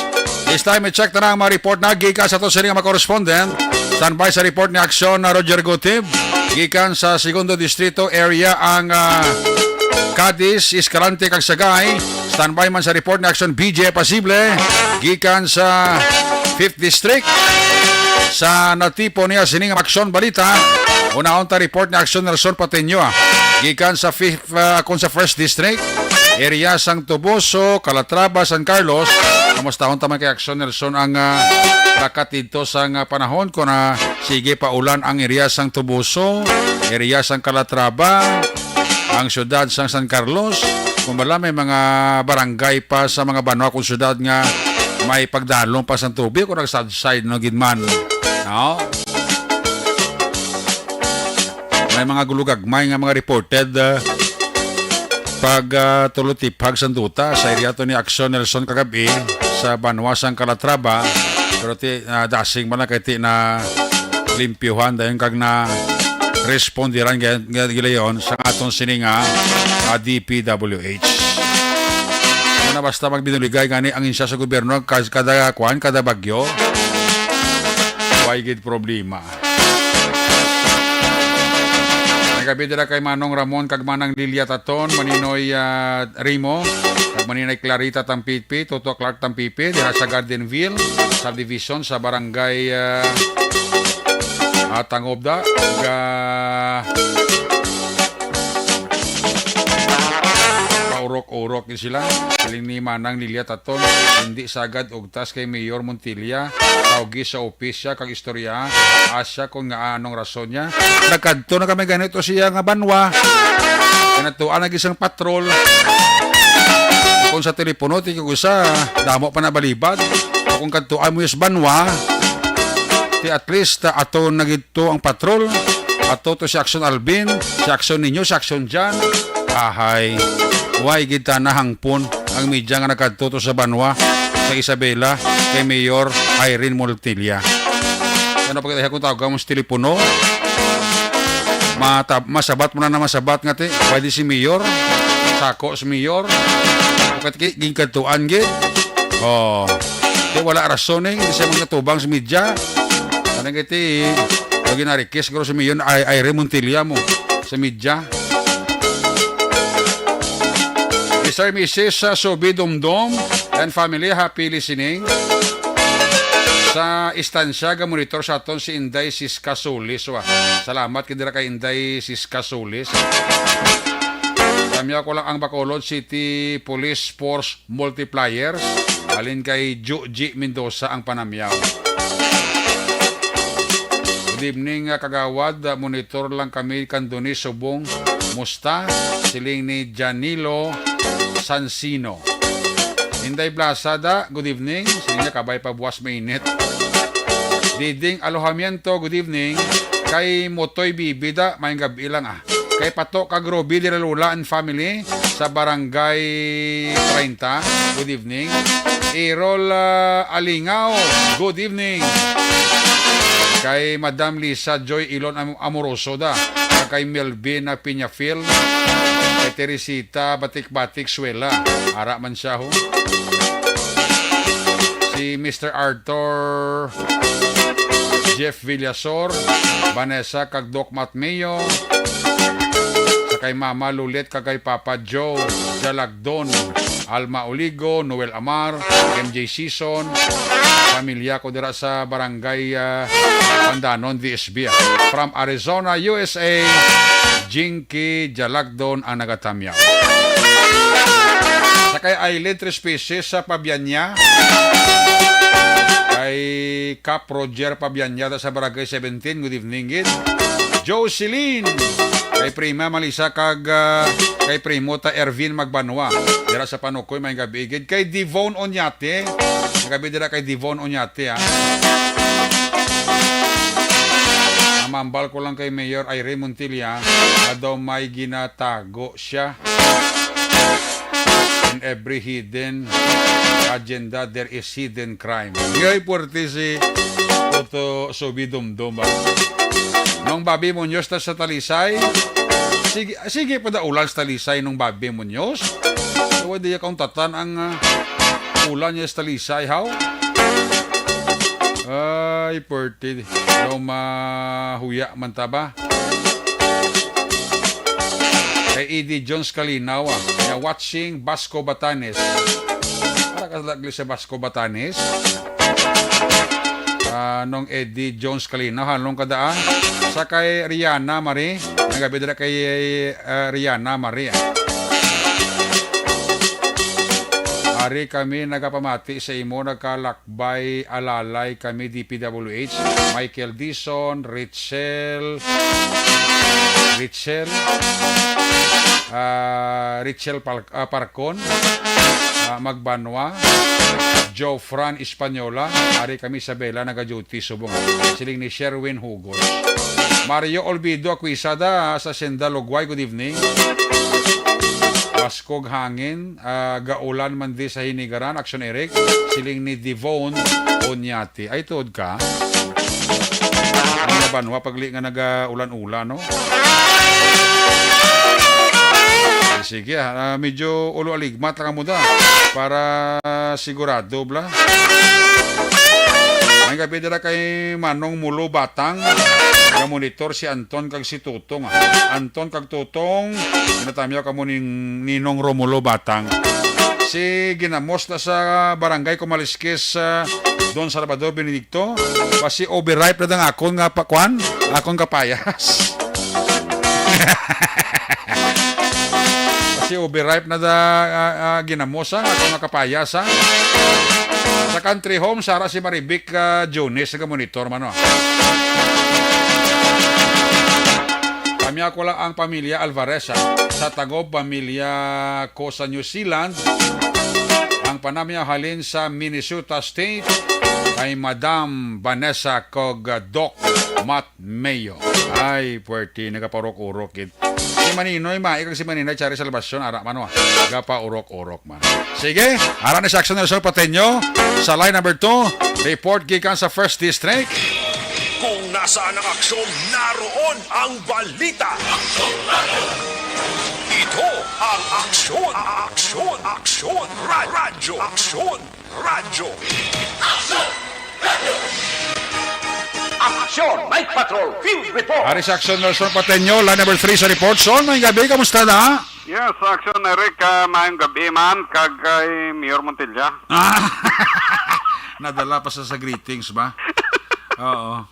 This time, i-check na ang mga report na gikan sa aton sini nga mga correspondent. Standby sa report ni Action na Roger Gutib. Gikan sa Segundo Distrito Area ang, ah, Cadiz, Escalante, kag Sagay. Standby man sa report ni Action B J Pasible. Gikan sa Fifth District. Sa natipo niya sining Action Balita, unahon ta report ni Action Nelson Patino, ah. Gikan sa fifth, ah, kung sa First District. area sang Toboso, Calatrava, San Carlos. Kamustahon ta man kay Action Nelson ang, ah, lakat didto sang, ah, panahon kon, ah, sige pa ulan ang area sang Toboso, area sang Calatrava, ang siyudad sang San Carlos. Kon bala may mga barangay pa sa mga banwa kon siyudad nga may pagdalom pa sang tubig o nag-subside na gid man. No? May mga gulugagmay nga mga reported, ah, pag, ah, tulutiphag sang duta sa area to ni Action Nelson kagabi sa banwa sang Calatrava. Pero ti, ah, dasing man lang kay ti na limpyuhan dayon kag na respondiran gay-, gay-, gilayon sa aton sini nga, ah, D P W H. Ano, basta magbinuligay gani ang insya sa gobyerno kas-, kada kuan, kada bagyo. Way gid problema. Nagabi dira kay Manong Ramon kag Manang Lilia Taton, Maninoy, ah, Rimo, kag Maninoy Clarita Tampipi, Toto Clark Tampipi, diha sa Gardenville Subdivision sa Barangay, ah, ah, Tangobda, ga paurok-urok ni sila. Siling ni Manang Lilia Taton, hindi sagad ugtas kay Mayor Montilla, tawgi sa opisya kag istorya, asya kung nga anong rason niya. Nagkadto na kami ganito siya nga banwa. Kinatuan na gisang patrol. Kung sa telepono, ti kung isa, damo pa na balibad. Kung kadtuan mo yung banwa, ti at least, ah, ato na gid to ang patrol. Ato to si Action Alvin, si Action Ninyo, si Action Jan. Ahay, way gid ta nahangpon ang media nga nagkadto to sa banwa sa Isabela kay Mayor Irene Montilla. Ano pagkataya kung tawag mo sa telepono? Matab-, masabat mo na na masabat nga ti, pwede si Mayor, sako si Mayor, pagkat ki-, ginkadtuan gid. Oh, di wala rason eh, hindi siya magkatubang sa media. Ano nga ti, lagi na request ko sa Mayor, ay, ay, Raymond Tilla mo sa media. Mister Missus, uh, Sobi Dumdum and family, happy listening. Sa istansya, ga-monitor sa aton si Inday Siska Solis, wa. Salamat kay dira kay Inday Siska Solis. Tamyaw ko lang ang Bacolod City Police Force Multipliers. Halin kay Juji Mendoza ang panamyaw. Good evening, uh, kagawad. Uh, monitor lang kami kanduni subong. Musta? Siling ni Janilo Sansino. Inday Blasada, good evening. Siling niya, kabay pa buwas mainit. Diding Alojamiento, good evening. Kay Motoy Bibida, may gabi lang ah. Kay Pato kag Ruby Diralula and family sa Barangay treinta, good evening. Errol, ah, Alingaw, good evening. Kay Madam Lisa Joy Ilon Am-, Amoroso da. Kag kay Melvin, ah, Piñafil. Kay Teresita Batik-Batik Suela. Ara man siya, ho. Si Mister Arthur, Jeff Villasor, Vanessa kag Doc Matmeo, sa kay Mama Lulet kag kay Papa Joe Jalagdon, Alma Oligo, Noel Amar, M J Season, pamilya ko dira sa barangay, ah, Pandanon, D S B, ah. From Arizona, U S A, Jinky Jalagdon ang nagatamyaw. Sa kay Aileen Tres Peces sa Pabianya, kay Cap Roger Pabianya sa Barangay seventeen, good evening gid. Jocelyn, kay Prima Malisa kag, ah, kay Primo ta Ervin Magbanwa. Dira sa Panukoy, may gabi gid. Kay Divon Onyate, may gabi dira kay Divon Onyate, ah. Namambal ko lang kay Mayor Irene Montilla, nga daw may ginatago siya. In every hidden agenda, there is hidden crime. Ngay, puwerte si Toto Subi Dumdum, ba? Nung Bobby Muñoz ta sa Talisay, sige, sige pa da ulan sa Talisay nung Bobby Muñoz. Daw di kauntatan ang, ah, ulan niya sa Talisay, haw? Ay, puwerte. Daw mahuya man ta ba? Kay Eddie Jones Kalinaw, ah, nga watching Basco Batanes. Para ka lagli sa Basco Batanes. Ah, nung Eddie Jones Kalinaw, halong kada, ah. Sa kay Rihanna Marie, nagabi dira kay, ah, Rihanna Marie, ah. Ari kami nagapamati sa imo, nagkalakbay alalay kami, D P W H, Michael Dizon, Richel, Richel, ah, Richel Pal-, ah, Parcon, ah, Magbanwa, Joe Fran Española, ari kami sa Bela, nagaduty subong. Siling ni Sherwin Hugos. Mario Olvido Aquisada sa Senda, Lugway, good evening. Baskog hangin, ah, gaulan man di sa Hinigaran, Action Eric, siling ni Devon Onyati. Ay, tuod ka? Ang laban, wa pagli nga naga-ulan-ulan, no? Eh, sige, ah, medyo ulo aligmat lang mo da para sigurado, bla. Ang gabi dira kay Manong Mulo Batang, nga monitor si Anton kag si Tutong, ah. Anton kag Tutong, ginatamyaw kamo ni Ninong Romulo Batang. Si ginamos na sa Barangay Kumaliskis, ah, Don Salvador Benedicto, basi overripe na dang akon nga pakwan, akon kapayas. Basi overripe na da, ah, ah, ginamos, ah, akon nga kapayas, ah. Sa country home, sara si Marivic, ah, Jones, nagamonitor man, oh. Kami ako lang ang pamilya Alvarez, ah. Sa Tagob, pamilya ko sa New Zealand. Ang panamya halin sa Minnesota State kay Madam Vanessa kog, ah, Doc Matt Mayo. Ay, puwerte, nagapaurok-urok, gid. Si Maninoy Mai kag si Maninoy Chari Salvacion, ara man, wa. Gapaurok-urok man. Sige, ara ni si Action Nelson Pateño sa line number two. Report gikan sa First District. Kung nasaan ang aksyon, naroon ang balita. Ito ang Aksyon, Aksyon, Aksyon, Radyo, Aksyon, Radyo. Aksyon! Night Patrol Field Report! Ari sa Action, Nelson Pateño, line number three sa report. Son, may gabi, kamusta na? Yes, Action Eric, ah, maayong gabi man, kag kay Mayor Montilla. Ah, nadala pa sa, sa greetings ba? Oo.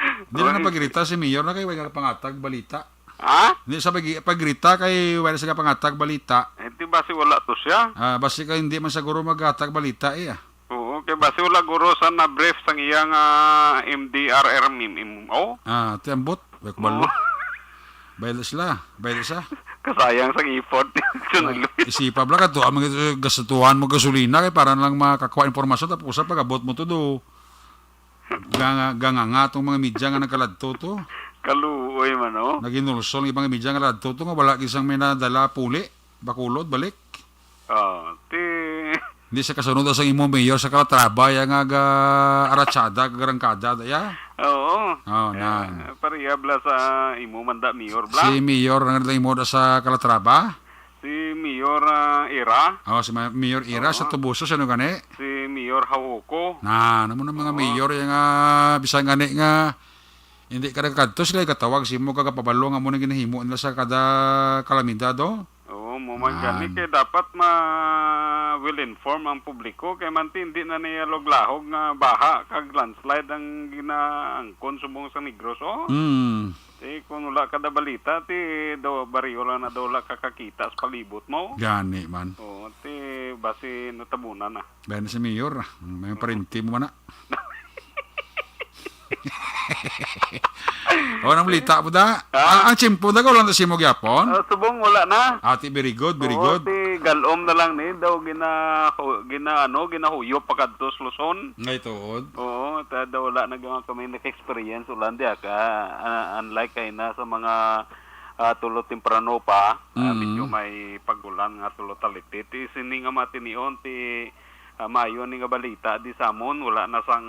Hindi na Uy. Napagirita si Mayor na kay wala pangatag balita. Ha? Hindi sa pag-, pagrita kay wala sa pangatag balita. Eh, di ba si wala to siya? Ah, basi ka hindi man siguro maghatag balita, eh, ah. Oo, kay basi wala guro sa na-brief sang iyang, ah, M D R R M M O. Ah, ti ambot, wala ko balo. Oo. Baylo sila, baylo sa. Kasayang sang effort. Ah, isipa bala ka to, ang mga gastuhan mo gasolina kay para lang makakuha impormasyon, tapos sa pag-abot mo to do. Ganga-, ganganga tong mga media nga nagkaladto to. Kaluoy man, oh. Naginulsol ang ibang media nga ladto to nga wala gisang may nadala puli, Bacolod, balik. Oh, ti Hindi sa kasunod sa imo mayor sa Calatrava, ya nga ga-, aratsada, garangkada, ya? Oo. Oh, Eh, nan. Pareha bala sa imo manda mayor bala. Si mayor nga imo da sa Calatrava? Si Mayor, ah, Ira. Oh, si Ma-, Mayor Ira sa Oo. Tubuso, sino gani? Si Mayor Hauco. Na, namo na mga Oo. mayor, ya nga, bisan gani nga, hindi ka nagkadto, sila gatawag sa imo, kagapabalo nga mo na ginahimo nila sa kada kalamidad, oh. Oo, mo man Ah. gani kay dapat ma-, well inform ang publiko kay man ti hindi na niya luglahog nga baha kag landslide ang ginaangkon subong sa Negros, oh. Mm. Eh, kung wala ka da balita, ti daw baryo lang na daw wala ka kakita sa palibot mo. Gani man. Oo, ti basi natabunan na. Bayan na si Mayor, ah. May parente mo man na. O, nang balita mo da? Ha? Ah, ang tiyempo na ko lang sa imo gyapon? Ah, subong wala na. Ati, very good, very Oo, good. Ti galom na lang ni daw gina-, gina-, ano, ginahuyop pa kadto sa Luzon. Ngay tuod. Oo, ta daw wala na gyud kami naka-experience ulan diha ka, ah, unlike kay na sa mga, ah, tulo temprano pa, ah, Mm. medyo may pag-ulan nga tulo talipit. Ti sini nga matinion ti, ah, maayo ni nga balita di sa amon, wala na sang,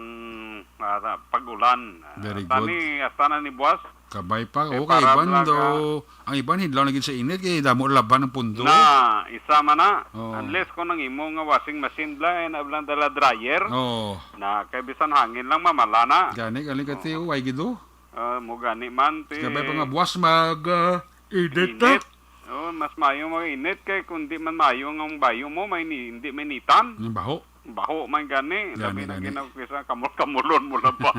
ah, sa pag-ulan. Ah, Very tani, good. Hasta na ni buwas. Kabay pa. Kay O, kay para iban lang daw, ka ang iban hidlaw na gid sa init, kay damo laban ang pundo. Na, isa man na. Oo. Unless kung ang imo nga washing machine bala, ay na bala dala dryer. Oo. Na, kay bisan hangin lang, mamala na. Gani, galing ka, Oo. tiyo, ay gido. Ah, mo gani man, ti Kabay pa nga buwas mag, ah, init na. Init. Oh, mas maayo mag-init kay kung di man maayo ang bayo mo, may ni-, hindi mainitan. Ang baho. Baho man gani, Gani, labi na gani. ginaw-, kisa kamul-kamulon mo lang ba?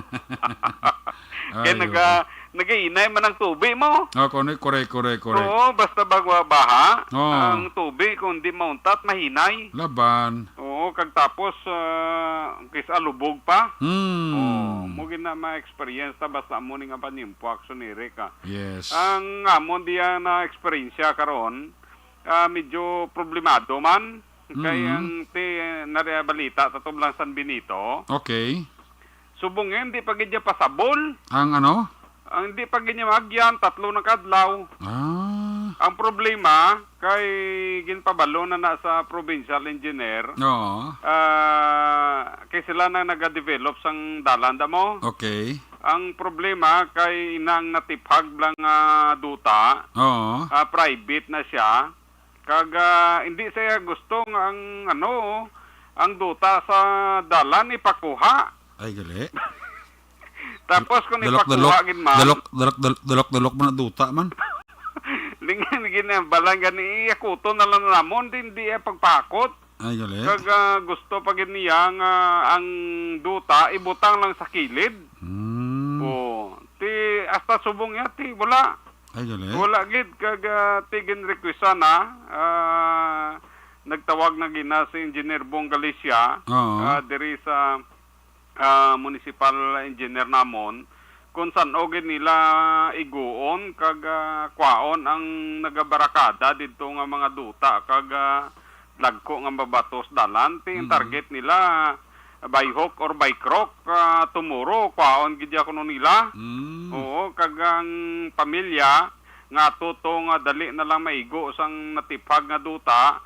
Ay, Kaya oo. naga-, nagainay man ang tubi mo. Ah, correct, correct, correct, correct. Oo, basta bagwa baha, Oo. ang tubi kung di mauntat, mahinay. Laban. Oo, kag tapos, ah, kis-a lubog pa. Hmm. Oo, mo gid na ma-experience ta basta amo ni nga panimpo, Action Eric, ah. Yes. Ang amon diya na eksperyensya karon, ah, medyo problemado man. Kay Mm. ang ti-, nariya balita, tatublang San Benito. Okay. Subong nga, hindi pa gid niya pasabol. Ang ano? Ang hindi pa gid niya maagyan, tatlo na kadlaw. Ah. Ang problema, kay ginpabalo na na sa provincial engineer. Oo. Ah, kay sila na nagadevelop sang dalan, damo. Okay. Ang problema, kay inang natiphag lang nga duta, Oo. ah, private na siya. Kag, ah, hindi siya gusto nga ang, ano, ang duta sa dalan ipakuha. Ay, gali. Tapos kung Dalok-dalok, ipakuha gid man, dalok, dalok, dalok, dalok, dalok man ang duta man. Lingan gid na balang gani, iyakuton na lang namon, di, di iya pagpakot. Ay, gali. Kag, ah, gusto pa gid niya nga ang duta ibutang lang sa kilid. Hmm. Oh, ti, hasta subong niya, ti, wala. Ay, gali. Wala gid, kag, ah, ti ginrequestan na, ah, nagtawag na gina si Engineer Bong Galicia, Oo. ah, diri sa, ah, municipal engineer namon, kung san-o gid nila iguon kag, ah, kwaon ang nagabarakada didto nga mga duta kag, ah, dagko nga mabatos dalan. Ti ang Mhm. target nila, by hook or by crook, ah, tomorrow, kwaon gid ya kuno nila. Mm. Oo, kag ang pamilya nga ato to nga dali na lang maigo sang natiphag nga duta,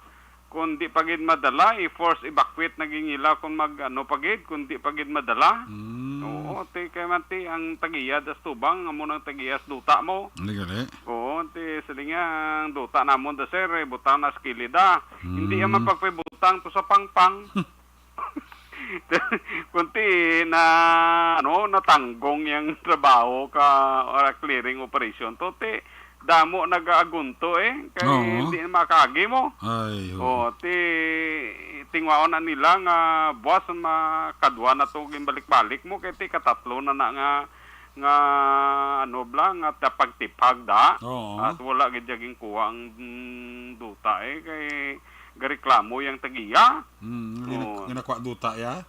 kung di pa gid madala, i-force evacuate na gid nila kung mag, ano pa gid, kung di pa gid madala. Mm. Oo, ti kay man ti ang tag-iya das tubang, amo nang tag-iya sa duta mo. Gali, gali. Oo, ti siling niya, ang duta namon da, sir, eh, butang na sa kilid, ah. Hindi Mm. man pagpibutang to sa pangpang. Kunti na, ano, natanggong yang trabaho ka or clearing operation to, ti damo nagaagunto, eh, kay Oo. di na makagi mo. Ay, oo. Oh, ti tingwaon na nila nga buwas makadwa na to ginbalik-balik mo, kay ti katatlo na na nga, nga, ano bala, nga tapagtipag da. Oo. At wala gid ya ginkuha ang, mm, duta, eh, kay gareklamo yang tag-iya. Mm, gina-, Oo. ginakwa duta ya.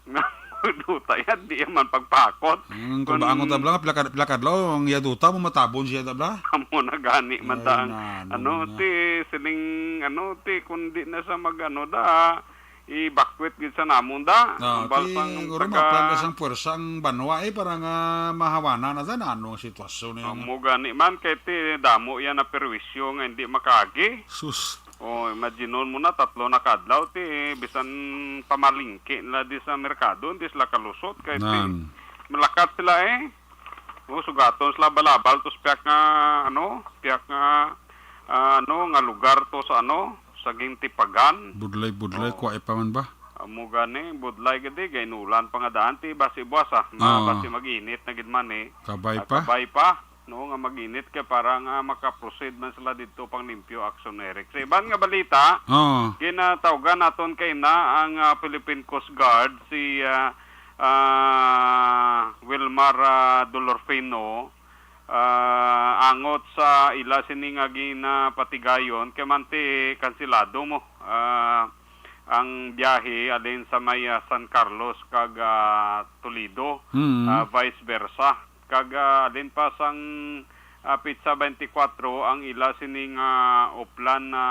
Duta ya, di man pagpakot. Mm, kung Kun baangon ta bala, pila ka, pila ka adlaw ang iya duta mo matabon siya ta bala. Amo na gani man Ay, ta ang, nanong ano, na. ti, siling, ano, ti, kung di na sa mag, ano, da, i-evacuate gid sa namon da. Ah, Ang ti, balsang siguro taga maplan na sang puwersa ang banwa, eh, para nga mahawana na da, ano ang sitwasyon niya. Amo gani man, kay ti, damo yan na perwisyo nga hindi makagi. Sus. Oh, imaginon mo na, tatlo na kadlaw ti, bisan pamalingke nila di sa merkado, hindi sila kalusot kay ti, Nan. malakat sila, eh. Oh, sugaton sila balabal to sa piyak nga, ano, piyak nga, ah, ano, nga lugar to sa, ano, sa Gintipagan. Budlay, budlay, Oh. kuha pa man ba? Amo gani, budlay gid, eh, gainulan pa nga daan ti, basi buwas, ah. Ma-, Oo. basi mag-init na gid man, eh. Kabay Ah, pa? kabay pa. No, nga mag-init kay para nga makaproceed man sila didto pang limpyo, Action Eric. Sa iban nga balita, Oo. ginatawgan naton kay na ang, ah, Philippine Coast Guard, si, ah, ah, Wilmar, ah, Dolorfino, ah, angot sa ila sini nga ginapatigayon kay manti kansilado mo, ah, ang biyahe alin sa may, ah, San Carlos kag, ah, Toledo, Mm. ah, vice versa. Kag, ah, alin pa sang, ah, petsa twenty-four ang ila sini nga Oplan na,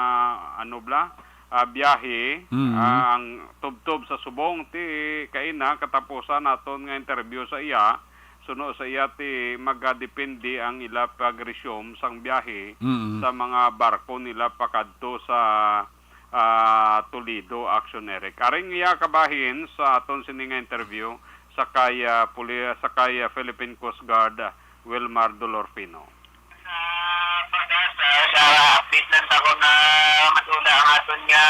ano bala, ah, biyahe, Mm. ah, ang tubtob sa subong ti kaina katapusan naton nga interview sa iya, suno sa iya ti magadepende ang ila pag-resume sang biyahe Mm. sa mga barko nila pakadto sa ah, Toledo, Action Eric. Aring iya kabahin sa aton sini nga interview sa kay, ah, puli-, sa kay, ah, Philippine Coast Guard, ah, Wilmar Dolorfino. Sa pag-asa, sa update lang ako na madula ang aton nga,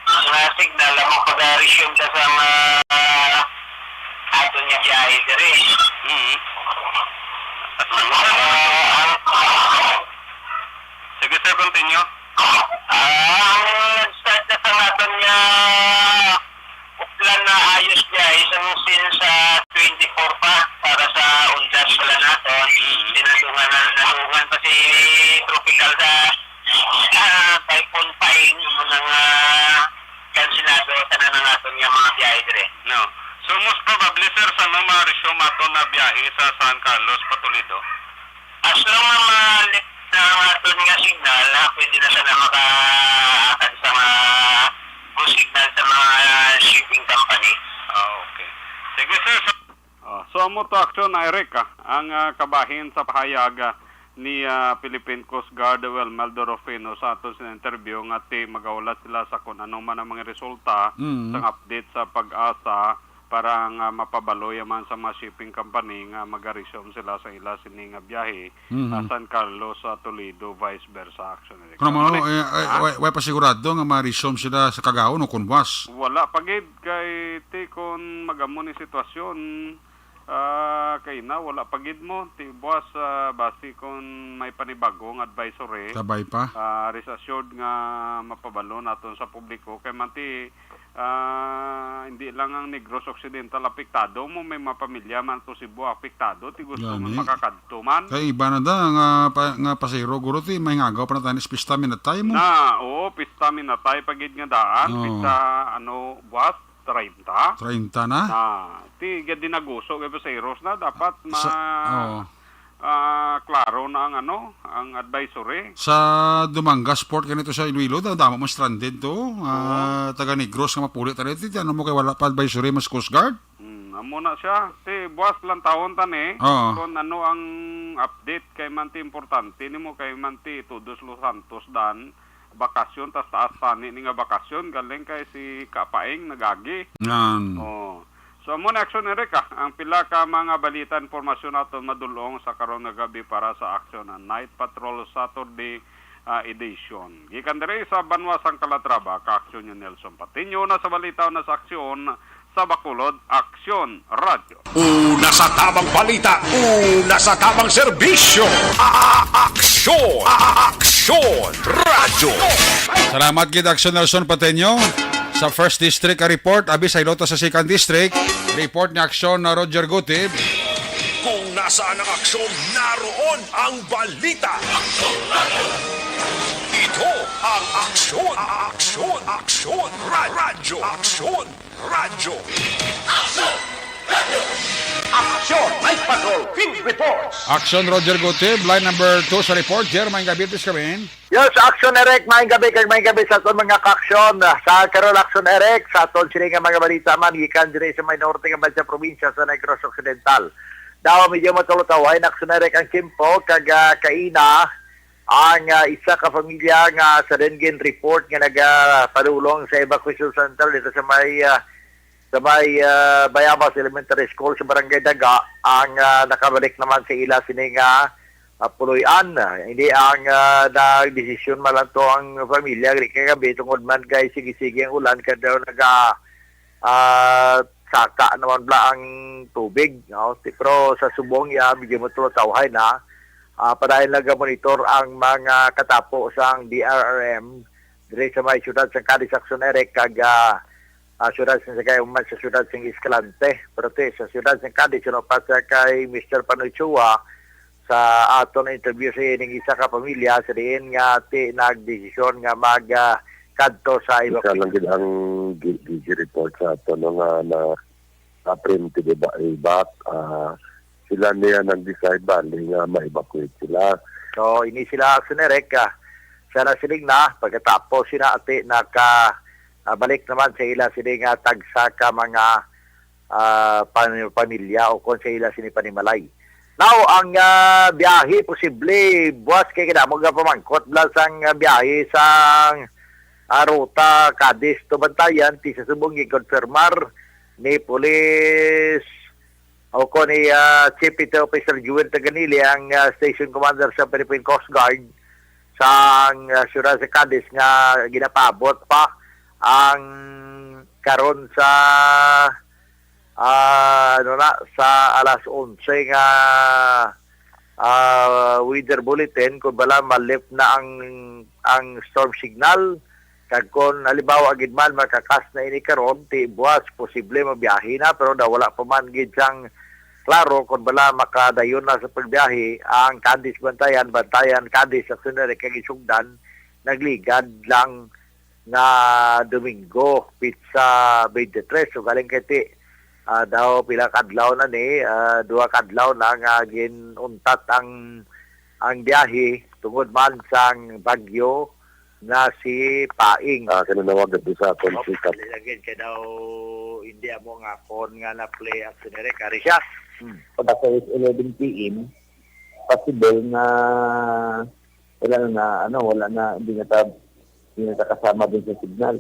nga signal, amo pag-resume ta sa mga aton nga biyahe diri. Mm. Ah, ang Sige, sir, continue. Ah, ang nag-start na sa naton nga plan na ayos niya, isang since, ah, twenty-four pa, Para sa undas pala naton, Mm. dinadungan na, nadungan pa si tropical sa, ah, Typhoon Paeng, amo na nga kansilado tanan ang aton nga mga biyahe dire. No. So, most probably, sir, sa no ma-resume aton na biyahe sa San Carlos pa Toledo? As long nga ma-lift na ang aton nga signal, ha, pwede na sana maka-, sa mga go signal sa mga shipping company. Ah, okay. Sige, sir. So, Ah, so amo to, Aksyon, Eric, ah, ang, ah, kabahin sa pahayag, ah, ni, ah, Philippine Coast Guard Wilmeldo Rufino sa aton sa interview nga ti magahulat sila sa kung ano man ang mga resulta Mm. sang update sa PAGASA para nga mapabaloy man sa mga shipping company nga mag-resume sila sa ila sini nga biyahe Mhm. sa San Carlos, sa Toledo, vice versa, Aksyon, Eric. Kuno mo, Amo ni, eh, eh, ah? Way, way pa sigurado nga ma-resume sila sa kagahon o kun buwas? Wala pa gid kay ti kun magamo ni sitwasyon, ah, kay na wala pa gid mo ti buwas, ah, basi kun may panibagong advisory. Kabay pa? Ah, rest assured nga mapabalo naton sa publiko kay man ti, ah, hindi lang ang Negros Occidental apektado mo, may mga pamilya man to Cebu apektado, ti gusto Gani. man makakadto man. Kay iba na da nga pa, nga pasero, guro, ti may ngagaw pa na tanis pista minatay mo. Na, oo, pista minatay pa gid nga daan, Oo. pista, ano, buwas, treinta. Treinta na? Na, ti gad dinaguso kay pasaheros na, dapat ma-, Sa, oo. ah, klaro na ang, ano, ang advisory. Sa Dumangas Port, ganito sa Iloilo, da-, damo man stranded to. Ah, Oo. Taga Negros nga mapuli tayo. Ti, ano mo kay wala pa advisory mas Coast Guard? Hmm, amo na siya. Ti, buwas lang taon ta ni. Oo. Kung ano ang update kay man ti importante nimo kay man ti Todos Los Santos dan bakasyon, tas taas tani ni nga bakasyon, galing kay si Kapaing nagagi. Yan. Oh. So, amo na, Aksyon, Eric, ah, ang pila ka mga balita, impormasyon aton madulong sa karon nga gabi para sa Aksyon, ang Night Patrol Saturday, ah, edition. Gikan diri sa Banwa sang Calatrava, ka-Aksyon niyo Nelson Patiño, na sa balita na sa Aksyon, sa Bacolod, Aksyon Radyo. Una sa tamang balita, una sa tamang serbisyo. A-, a-, aksyon, a-, aksyon, radyo. Salamat gid, Aksyon Nelson Pateño. Sa First District ka report, abi sa Ilota sa Second District, report ni Aksyon na Roger Gutib. Kung nasaan ang aksyon, naroon ang balita. Ito ang Aksyon, a-, aksyon, aksyon, ra-, radyo, aksyon. Radyo. Aksyon! Night Patrol Field Reports! Aksyon, Roger Gutib. Line number two sa report. Jer, maayong gabi, please come in. Yes, Aksyon Eric, maayong gabi kag maayong gabi sa aton mga ka-aksyon. Sa karon, Aksyon Eric, sa aton sini nga mga balita man gikan diri sa may norte nga bansa probinsya sa Negros Occidental. Daw medyo matulutaw ay Aksyon Eric ang Kimpo kag, ah, kaina ang, ah, isa ka pamilya nga sa Rengen report nga nagapadulong sa evacuation center dito sa may, ah, sa may, ah, Bayabas Elementary School sa Barangay Daga ang, ah, nakabalik naman sa ila sini nga, ah, puloy-an. Hindi ang, ah, nagdesisyon man lang to ang pamilya, di kagabi tungod man kay sige-sige ang ulan, kaya daw naga, ah, saka naman bala ang tubig, no? Ti-, pero sa subong iya, medyo matulutawhay na. Ah, padayon lang monitor ang mga katapo sang D R R M diri sa may siyudad sa Cadiz, Aksyon Eric, kag, ah, ah, siyudad sa Sagay, man sa siyudad sa Escalante. Pero ti, sa siyudad sa Cadiz, ano pa sa kay Mister Panoy Chua, sa aton interview sa ining isa ka pamilya sa diin nga ti nagdesisyon nga mag, ah, kadto sa Isa evacuation. lang gid ang gi-, gi-, gi-report sa ato, no, nga na, na preemptive eva-, evac, ah, sila niya nag-decide bali nga ma-evacuate sila. So, ini sila, Aksyon Eric, ah, siya na siling na, pagkatapos sila ati naka, ah, balik naman sa ila sila nga tagsa ka mga ah, pan-, pamilya o kon sa ila sini panimalay. Now, ang, ah, biyahe posible buwas kay kadamo nga pamangkot bala sang, ah, biyahe sang, ah, ruta Cadiz to Bantayan, ti sa subong gikonfirmar ni Police o kon ni, ah, Chief Petty Officer Jewel Taganili, ang, ah, Station Commander sa Philippine Coast Guard sang, ah, siyudad sa Cadiz nga ginapaabot pa ang karon sa ah, ano na, sa alas onse nga, ah, weather bulletin, kung bala ma-lift na ang, ang storm signal, kag kung halimbawa gid man makakas na ini karon, ti buwas posible mabiyahe na, pero daw wala pa man gid sang, klaro kon bala makadayon na sa pagbiyahe ang Cadiz Bantayan, Bantayan Cadiz sa Sunere kag isugdan nagligad lang nga Domingo, petsa twenty-three. So, galing kay ti, ah, daw pila ka adlaw na ni, ah, duha ka adlaw na nga ginuntat ang, ang biyahe tungod man sang bagyo na si Paing. Ah, kinanawag gid sa aton Ops, sikat. Dili lagi kay daw hindi amo nga kon nga na-play action ni Rick. Ari siya. Hmm. Pagka sa eleven P M, possible na wala na, ano, wala na, hindi na ta-, hindi na ta kasama din sa signal.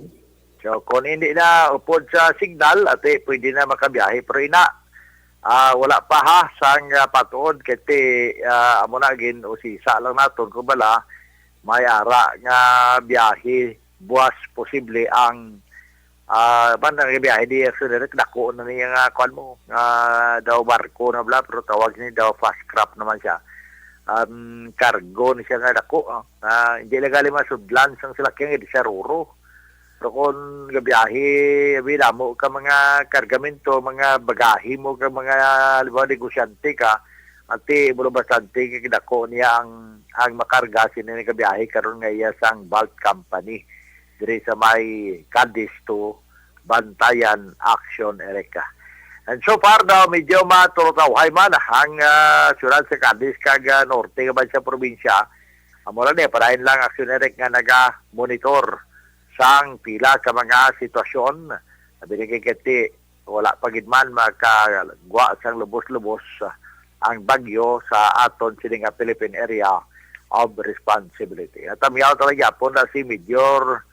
So, kung hindi na upod sa signal, ate, pwede na makabiyahe. Pero ina, ah, wala pa ha, sang, ah, patuod, kay ti, ah, amo na, gin-usisa lang naton kung bala, may ara nga biyahe, buwas posible ang, ah, man, ang biyahe di Action Direct, dako na niya nga, kuwan mo, nga daw barko na bala, pero tawag ni daw fast craft naman siya. Um, cargo ni siya nga dako, ah. Ah, hindi lang gali masudlan sang salakyan, hindi siya ruro. Pero kung gabiyahe, abi, damo ka mga kargamento, mga bagahe mo, ka mga, halimbawa, negosyante ka, ati, mo bastante kadako niya ang, ang makarga sini nga gabiyahe karon nga iya sang bulk company diri sa may Cadiz to Bantayan Action Erica. And so far daw, medyo matulutawhay man ang, ah, syudad sa Cadiz kag, ah, norte nga man sa probinsya. Amo lang ni, parahin lang Action Eric nga naga-monitor sang pila ka mga sitwasyon. Sabi ni Kikiti, wala pa gid man makagwa sang lubos-lubos, ah, ang bagyo sa aton sini nga Philippine Area of Responsibility. At ang miyaw talaga po na si Major,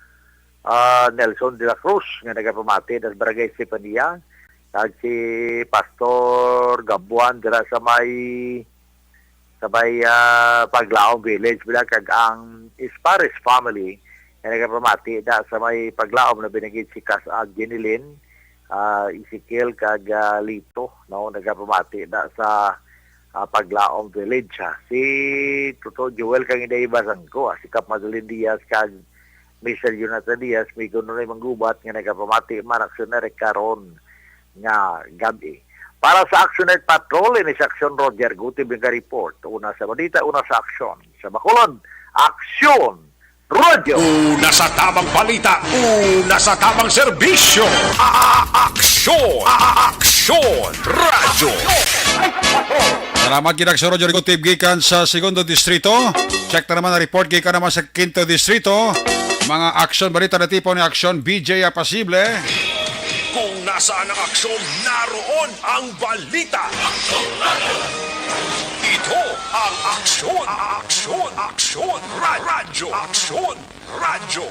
ah, Nelson de la Cruz nga nagapamati sa Barangay Estefania, kag si Pastor Gabuan dira sa may, sa may, ah, Paglaom Village, bila kag ang Ispares family nga nagapamati da sa may Paglaom, na binagid si Kas-, ah, Ginilin, ah, Ezekiel kag, ah, Lito, no, nagapamati da sa, ah, Paglaom Village, ha. Si Toto Joel kag Inday Basangko, ah, si Kap Madeline Diaz kag Mister Jonathan Diaz, may kuno na manggubat nga nagapamati man Action Eric karon nga gabi. Para sa Action Night Patrol, ini si Action Roger Gutib nga report. Una sa balita, una sa aksyon. Sa Bacolod, Aksyon Radio. Una sa tamang balita, una sa tamang serbisyo. A-, a-, aksyon, a-, a-, aksyon, radyo. Salamat gid, Aksyon Roger Gutib gikan sa Segundo Distrito. Check ta naman ang report gikan naman sa Quinto Distrito. Mga aksyon, balita na tipo ni Aksyon B J Apasible. Kung nasaan ang aksyon, naroon ang balita. Ito ang aksyon, aksyon, aksyon, ra-, radyo, aksyon, radyo.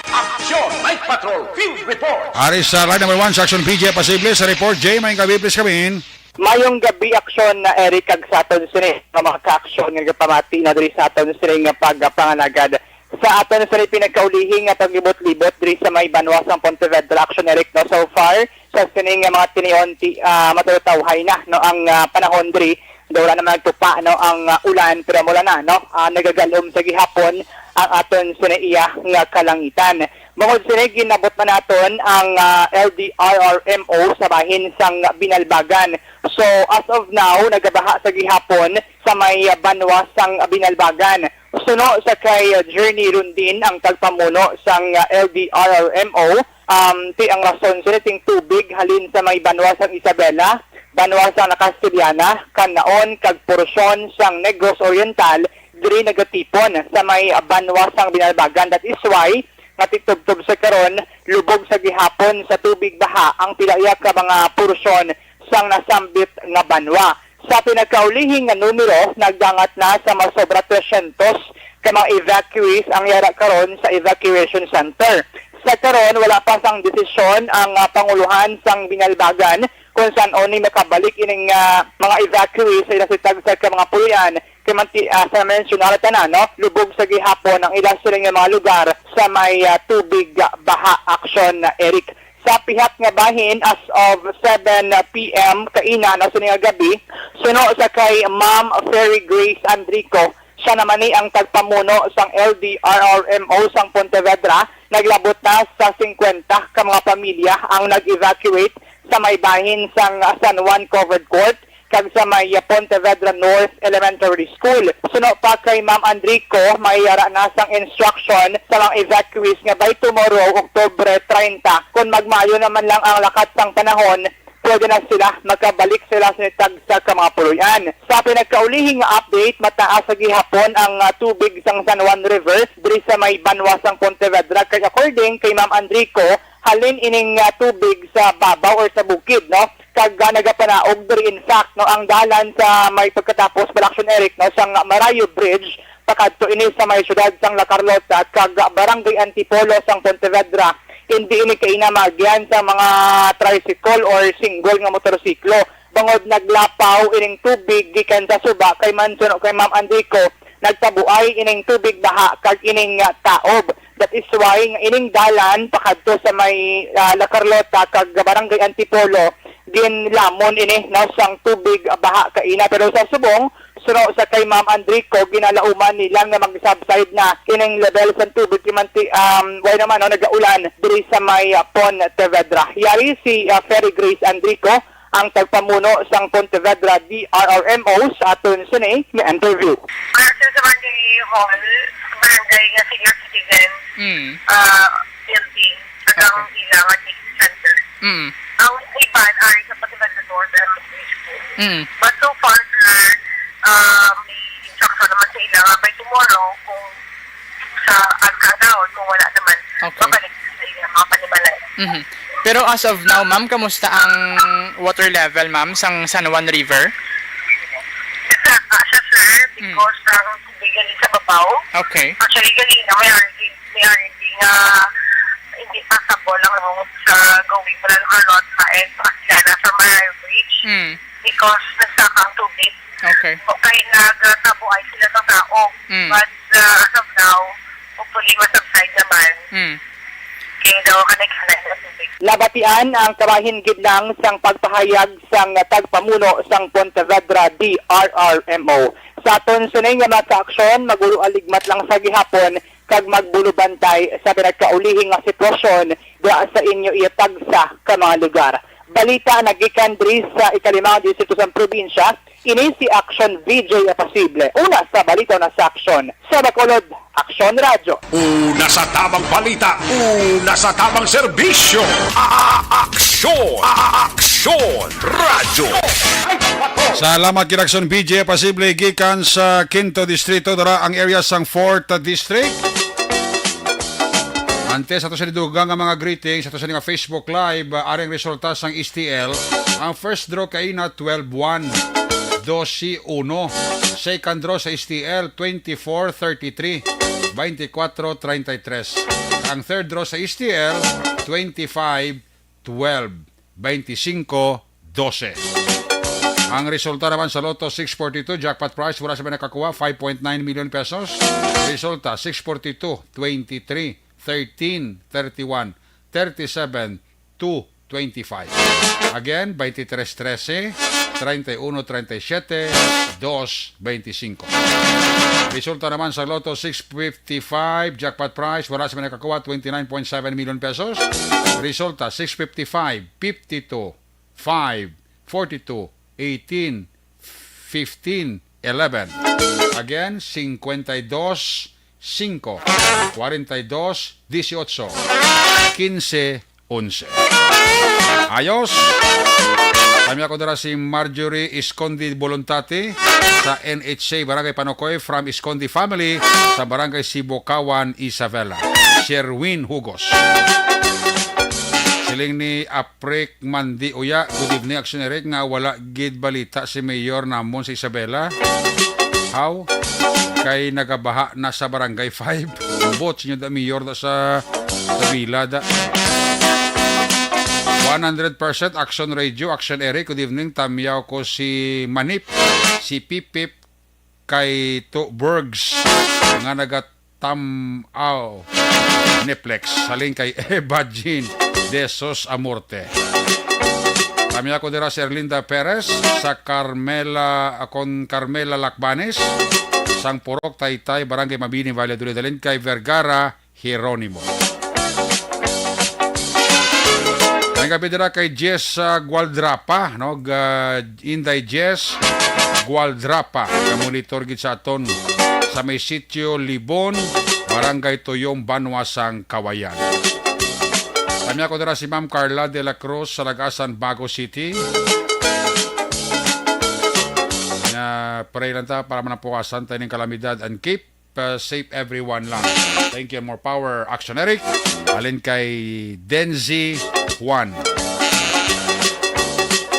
Aksyon, Night Patrol, Field Report. Ari sa line number one sa Aksyon B J Apasible sa report. Jay, may gabi, please come in. Mayong gabi, Aksyon na Eric, kag sa aton sini nga mga ka-aksyon nga gapamati na diri sa aton sini nga pagpangalagad sa aton sini pinagkaulihi nga paglibot-libot diri sa may banwa sang Pontevedra, Aksyon Eric, no? So far, sa sini nga mga tinion, ti-, ah, matutawhay na, no, ang, ah, panahon diri. Daw wala naman nagtupa, no, ang, ah, ulan, pero mula na, no, ah, nagagalom sa gihapon ang aton sini iya nga kalangitan. Bangod sini, ginabot man naton ang, ah, L D R R M O sa bahin sang Binalbagan. So, as of now, nagabaha sa gihapon sa may, ah, banwa sang Binalbagan. Suno sa kay, ah, Journey Rundin, ang tagpamuno sang, ah, L D R R M O, um, ti ang rason sini ting tubig halin sa may banwa sang Isabela, banwa sang La Castellana, Canaon, kag porsyon sang Negros Oriental, diri nagatipon sa may, ah, banwa sang Binalbagan. That is why nga titubtob sa karon, lubog sa gihapon sa tubig baha ang pila iya ka mga porsyon sang nasambit nga banwa. Sa pinagkaulihing nga numero, nagdangat na sa masobra tresyentos ka mga evacuees ang yara karon sa evacuation center. Sa karon, wala pa sang desisyon ang, ah, panguluhan sang Binalbagan kung san-o ni makabalik ining, ah, mga evacuees sa ilang sitag sa ka mga puloy-an. Kay manti-, ah, sa mensyonada tanan, no, lubog sa gihapon ang ila sila nga mga lugar sa may, ah, tubig, ah, baha. Aksyon, ah, Eric. Sa pihak nga bahin, as of seven p m kaina na sini nga gabi, suno sa kay Ma'am Ferry Grace Andrico, siya naman ni ang tagpamuno sang L D R R M O sang Pontevedra, naglabot na sa singkwenta ka mga pamilya ang nag-evacuate sa may bahin sang San Juan Covered Court kag sa may Pontevedra North Elementary School. Suno pa kay Ma'am Andrico, may yara na sang instruction sa mga evacuees nga by tomorrow, Oktubre treinta, kung magmaayo naman lang ang lakat sang panahon, pwede na sila makabalik sa ila sa tagsa ka mga puloy-an. Sa pinagkaulihing nga update, mataas sa gihapon ang, ah, tubig sang San Juan River diri sa may banwa sang Pontevedra, kay according kay Ma'am Andrico, halin ining, ah, tubig sa babaw or sa bukid, no? Kag, ah, nagapanaog diri, in fact, no, ang dalan sa may pagkatapos, Balaction Eric, no, sang Marayo Bridge pakadto ini sa may siyudad sang La Carlota kag Barangay Antipolo sang Pontevedra. Hindi ini kaina maagyan sa mga tricycle or single nga motorsiklo, bangod naglapaw ining tubig gikan sa suba, kay man suno kay Ma'am Andrico, nagtabuay ining tubig baha kag ining, ah, taob. That is why nga ining dalan pakadto sa may, ah, La Carlota kag Barangay Antipolo, ginlamon ini, no, sang tubig, ah, baha kaina. Pero sa subong, suno sa kay Ma'am Andrico, ginalauman nila nga mag-subside na ining level sang tubig, kay manti, um, way naman, no, nagaulan diri sa may, ah, Pontevedra. Yari si, ah, Ferry Grace Andrico, ang tagpamuno sang Pontevedra D R R M O, sa aton sini nga interview. Para sa Barangay Hall, barangay nga senior citizen, Mm. ah, building, agang Okay. ila nga district center. Mm. Ang iban ari sa Pontevedra North Elementary School. Mm. But so far, sir, ah, may instruction naman sa ila nga by tomorrow, kung sa agkagaw, kung wala naman, Okay. mabalik sa ila mga panimalay. Mhm. Pero as of now, ma'am, kamusta ang water level, ma'am, sang San Juan River? Nagtaka siya, sir, Mm. because ang tubig gali sa babaw. Okay. Actually, gali na may R D, may R D nga hindi passable ang road sa going mula Carlota and Pasiana sa Marayo Bridge Mm. because nagtaka ang tubig. Okay. So, kaya nagtabuay sila ng tao. Mm. But, uh, as of now, hopefully, masubside naman. Mm. Kaya daw kanay-kanay na tubig. Nabatian ang kabahin gid lang sang pagpahayag sang tagpamuno sang Pontevedra D R R M O. Sa aton sini nga mga kaaksyon, magulo-aligmat lang sa gihapon kag magbulubantay sa pinagkaulihing nga sitwasyon diha sa inyo iya tagsa ka mga lugar. Balita nagikan diri sa ikalimang distrito sang probinsya, ini si Action V J Apasible. Una sa balita na sa Action. Sa Bacolod, Action Radyo. Una sa tamang balita, una sa tamang serbisyo. A-, Aksyon, A-, Aksyon Radyo. Salamat kay Action V J Apasible gikan sa Quinto Distrito, dara ang area sang Fourth District. Antes ato sa dugang nga mga greetings, ato sa nga Facebook Live, ah, aring resulta sang S T L. Ang first draw kaina, twelve one, dose uno. Second draw sa S T L, twenty-four thirty-three, twenty-four thirty-three. Ang third draw sa S T L, twenty-five twelve, twenty-five dose. Ang resulta naman sa Lotto six forty-two jackpot prize, wala sa may nakakuha, five point nine million pesos. Resulta, six forty-two, twenty-three, thirteen, thirty-one, thirty-seven, two twenty-five. Again, twenty-three trese, treinta y uno treinta y siete, dos veinticinco. Resulta naman sa Lotto six fifty-five jackpot prize, wala sa may nakakuha, twenty-nine point seven million pesos. Resulta, six fifty-five, fifty-two, five, forty-two, eighteen, fifteen, eleven. Again, cincuenta y dos, cinco, cuarenta y dos, dieciocho, quince, once. Ayos. Kami ako dira si Marjorie Escondi Bolontati sa N H C Barangay Panocoy from Escondi family sa Barangay Sibukawan, Isabela. Sherwin Hugos. Siling ni Aprek Mandi Uya, "Good evening, Action Eric, nga wala gid balita si Mayor namon sa Isabela. How? Kay nagabaha na sa Barangay five." Ambot, sinyo da Mayor da sa, sa Bila da. One hundred percent Action Radio, Action Eric. Good evening. Tamyaw ko si Manip, si Pipip, kay To Bergs nga nagatam-aw Niplex. Halin kay Eva Jean de Sos Amorte. Kami ako dira si Erlinda Perez sa Carmela, kon Carmela Lacbanes, sang Purok Taytay, Barangay Mabini, Valladolid. Halin kay Vergara Jeronimo. Ang Gabi dira kay Jess, ah, Gualdrapa, no? Ga-, Inday Jess Gualdrapa. Kamonitor gid sa aton sa may sitio Libon, Barangay Tuyong, Banwa sang Kawayan. Kami ako dira si Ma'am Carla de la Cruz sa Lagasan, Bago City. Nga pray lang ta para manapukasan ta ning kalamidad and keep, uh, safe everyone lang. Thank you, more power, Action Eric. Alin kay Denzi Juan.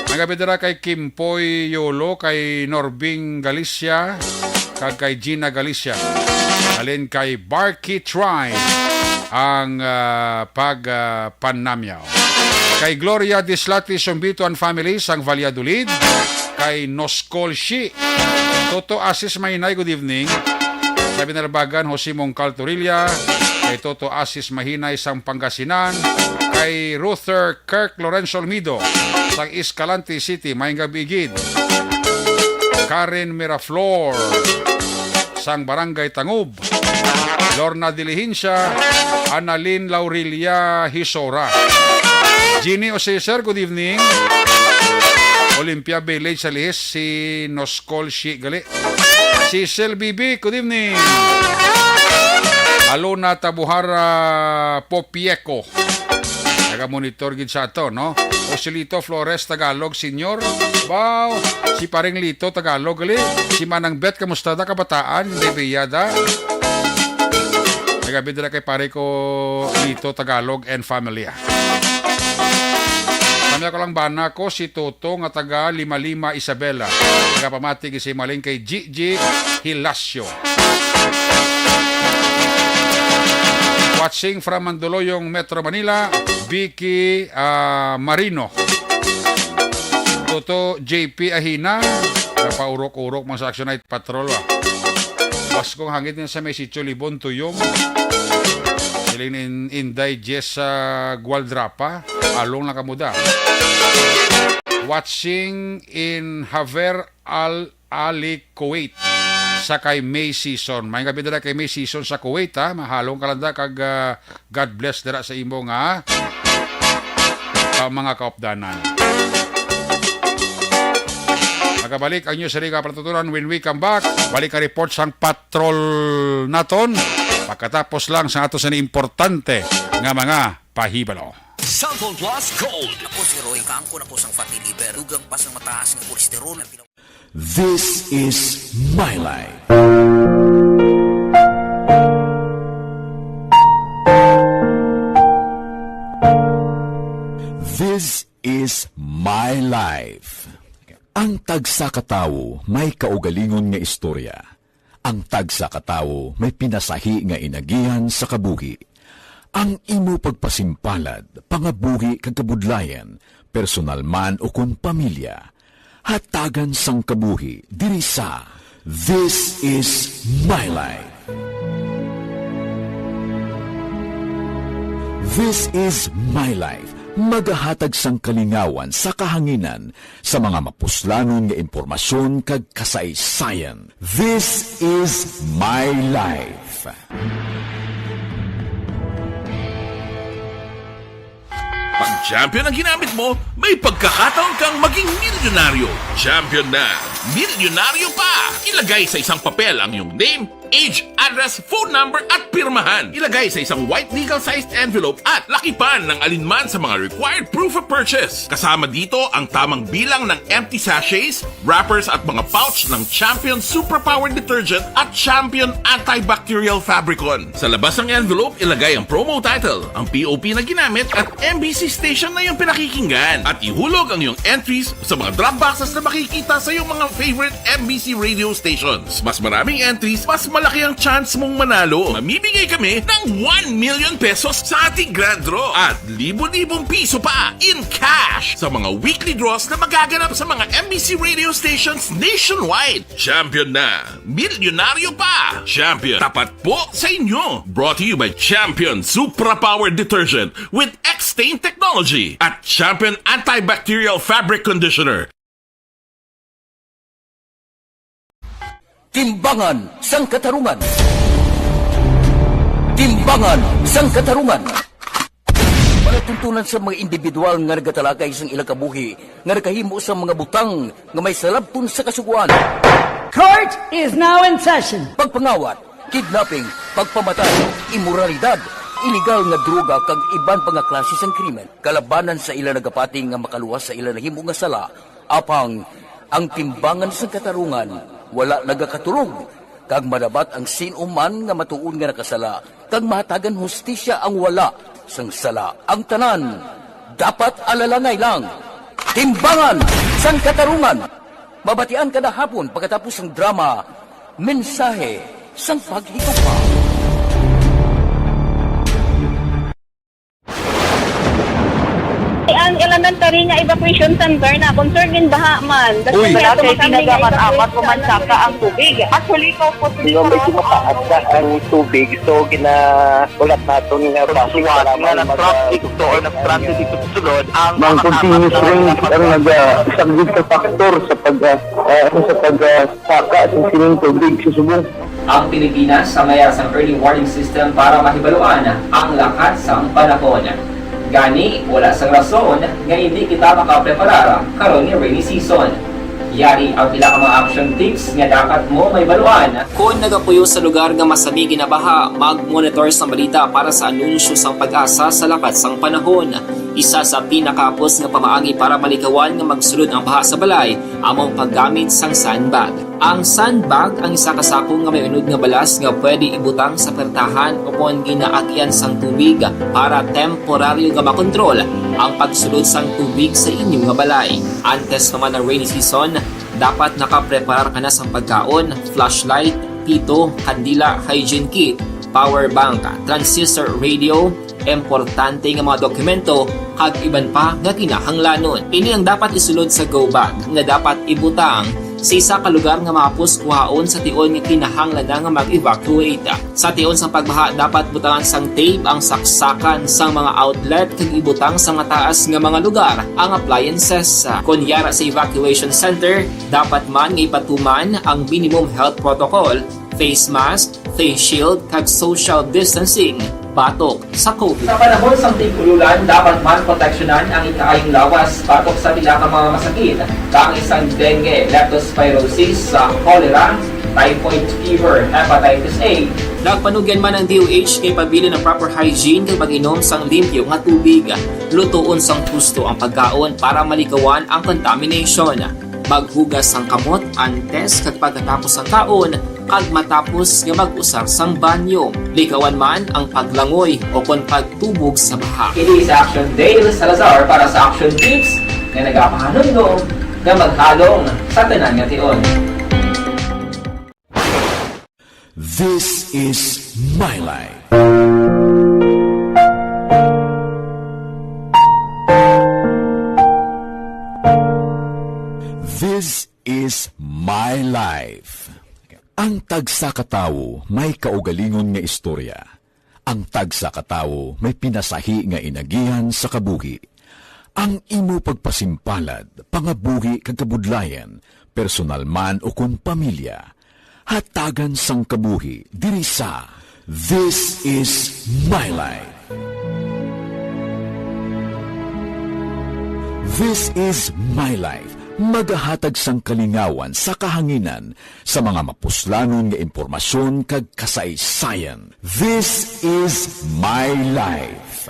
Ang gabi dira kay Kimpoy Yolo, kay Norbing Galicia, kag kay Gina Galicia. Alin kay Barky Tribe ang, ah, pag, ah, panamyaw. Kay Gloria Dislati Sumbito and family sang Valladolid, kay Noskol Shi. Toto Asis Mahinay, good evening. Sa Binalbagan, Jose Mongcal Torilla, kay Toto Asis Mahinay sang Pangasinan, kay Ruther Kirk Lorenzo Olmido sang Escalante City, maayong gabi gid. Karen Miraflor sang Barangay Tangub, Lorna Diligencia, Annalyn Laurilia Hisora. Jeannie Oseser, good evening. Olympia Village sa Lihis, si Noskol Shi gali. Cecil Bibi, good evening. Alona Tabuhara Popieco. Naga-monitor gid sa ato, no? O si Lito Flores Tagalog Senior. Wow, si Paring Lito Tagalog gali. Si Manang Bet, kamusta da, kabataan? Bebeyada. Nagabid na kay pare ko Lito Tagalog and family, ah. Kami ako lang bana ko si Toto nga taga Lima-Lima, Isabela. Nagapamati gid si Maling kay Gigi Hilasio. Watching from Mandaluyong, Metro Manila, Vicky, ah, Marino. Toto J P Ahina, napaurok-urok mga sa Action Night Patrol, ah. Baskong hangin din sa may Sitio Libon, Tuyong. Siling ni In-, Inday Jess, ah, Gualdrapa, along lang kamuda. Watching in Haver Al Ali, Kuwait, sa kay May Season. May gabi dira kay May Season sa Kuwait, ha. Mahalong kalanda kag, ah, God bless dira sa imo nga, ah, mga kaupdanan. Magabalik ang news sa Liga Patuturan when we come back. Balik ang report sang patrol naton. Pagkatapos lang sa ato sa importante nga mga pahibalo. Cellphone Plus Gold. Ako si Roy, kaangkon ako sang fatty liver, dugang pa sang mataas nga kolesterol. This is my life. This is my life. Ang tagsa ka tawo may kaugalingon nga istorya. Ang tagsa ka tawo may pinasahi nga inagihan sa kabuhi. Ang imo pagpasimpalad, pangabuhi kag kabudlayan, personal man ukon pamilya, hatagan sang kabuhi diri sa This Is My Life. This Is My Life, magahatag sang kalingawan sa kahanginan sa mga mapuslanon nga impormasyon kag kasaysayan. This Is My Life. Pag champion ang ginamit mo, may pagkakataon kang maging milyonaryo. Champion na! Milyonaryo pa! Ilagay sa isang papel ang iyong name, age, address, phone number, at pirmahan. Ilagay sa isang white legal-sized envelope at lakipan ng alinman sa mga required proof of purchase. Kasama dito ang tamang bilang ng empty sachets, wrappers, at mga pouch ng Champion Suprapower Detergent at Champion Antibacterial Fabricon. Sa labas ng envelope, ilagay ang promo title, ang P O P na ginamit, at M B C station na iyong pinakikinggan. At ihulog ang iyong entries sa mga drop boxes na makikita sa iyong mga favorite M B C radio stations. Mas maraming entries, mas malaki ang chance mong manalo. Mamimigay kami ng one million pesos sa ating grand draw at libo-libong piso pa in cash sa mga weekly draws na magaganap sa mga M B C radio stations nationwide. Champion na! Milyonaryo pa! Champion, tapat po sa inyo! Brought to you by Champion Supra Power Detergent with X-Stain Technology at Champion Antibacterial Fabric Conditioner. Timbangan sang Katarungan. Timbangan sang Katarungan. Natuntunan sa mga individual nga nagatalakay sang ilang kabuhi nga nakahimo sa mga butang nga may salabton sa kasugoan. Court is now in session. Pagpangawat, kidnapping, pagpamatay, imoralidad, iligal nga droga kag iban pa nga klase sang krimen kalabanan sa ila nagapati nga makaluwas sa ila nahimo nga sala. Apang ang timbangan sang katarungan wala nagakatulog, kag madabat ang sin-o man nga matuod nga nakasala, kag mahatagan hustisya ang wala sang sala. Ang tanan dapat alalangay lang. Timbangan sang Katarungan. Mabatian kada hapon pagkatapos sang drama, Mensahe sang Paghigugma. Ang elementary nga evacuation center na concerned in baha man. Uy. Wala kay tinaga man amat o mansaka ang tubig. Actually, ikaw po, medyo mataas na ang tubig, so ginahulat naton nga basi nga nag-transit to or nag-transit dito sa sulod ang mga continuous rain ang nag-, ah, isang good factor sa pag, ah, ah, sa pag, ah, saka sa sining tubig sa subong. Ang Pilipinas sa mayar sang early warning system para mahibaluan ang lakat sang panahon. Gani, wala sang rason nga indi kita makapreparar karon nga rainy season. Yari ang pila ka mga action tips nga dapat mo mahibaluan. Kon nagapuyo sa lugar nga masami ginabaha, mag-monitor sang balita para sa anunsyo sang PAGASA sa lakat sang panahon. Isa sa pinakahapos nga pamaagi para malikawan nga magsulod ang baha sa balay amo ang paggamit sang sandbag. Ang sandbag ang isa ka sako nga may unod nga balas nga pwede ibutang sa pertahan o kon ginaagyan sang tubig para temporaryo nga makontrol ang pagsulod sang tubig sa inyo nga balay. Antes pa man ang rainy season, dapat nakapreparar ka na sang pagkaon, flashlight, pito, kandila, hygiene kit, power bank, transistor radio, importante nga mga dokumento, kag iban pa nga kinahanglanon. Ini ang dapat isulod sa go bag nga dapat ibutang sa isa ka lugar nga mahapos kuhaon sa tion nga kinahanglan na nga mag-evacuate. Sa tion sang pagbaha, dapat butangan sang tape ang saksakan sang mga outlet kag ibutang sa mataas nga mga lugar ang appliances. Kon yara sa evacuation center, dapat man nga ipatuman ang minimum health protocol, face mask, face shield, kag social distancing batok sa COVID. Sa panahon sang tig-ululan, dapat man proteksyonan ang ikaayong lawas batok sa pila ka mga masakit, kaangay sang dengue, leptospirosis, sa cholera, typhoid fever, hepatitis A. Nagpanugyan man ang D O H nga ipabilin ang proper hygiene kag mag-inom sang limpyo nga tubig. Lutoon sang husto ang pagkaon para malikawan ang contamination. Maghugas sang kamot antes kag pagkatapos sang kaon, kag matapos nga mag-usar sang banyo. Likawan man ang paglangoy o kon pagtubog sa baha. Ini si Action Dale Salazar para sa Action Tips nga nagapahanumdom nga maghalong sa tanan nga tion. This is my life. This is my life. Ang tagsa ka tawo may kaugalingon nga istorya. Ang tagsa ka tawo may pinasahi nga inagihan sa kabuhi. Ang imo pagpasimpalad, pangabuhi kag kabudlayan, personal man ukon pamilya, hatagan sang kabuhi diri sa This Is My Life. This Is My Life magahatag sang kalingawan sa kahanginan sa mga mapuslanon nga impormasyon kag kasaysayan. This Is My Life.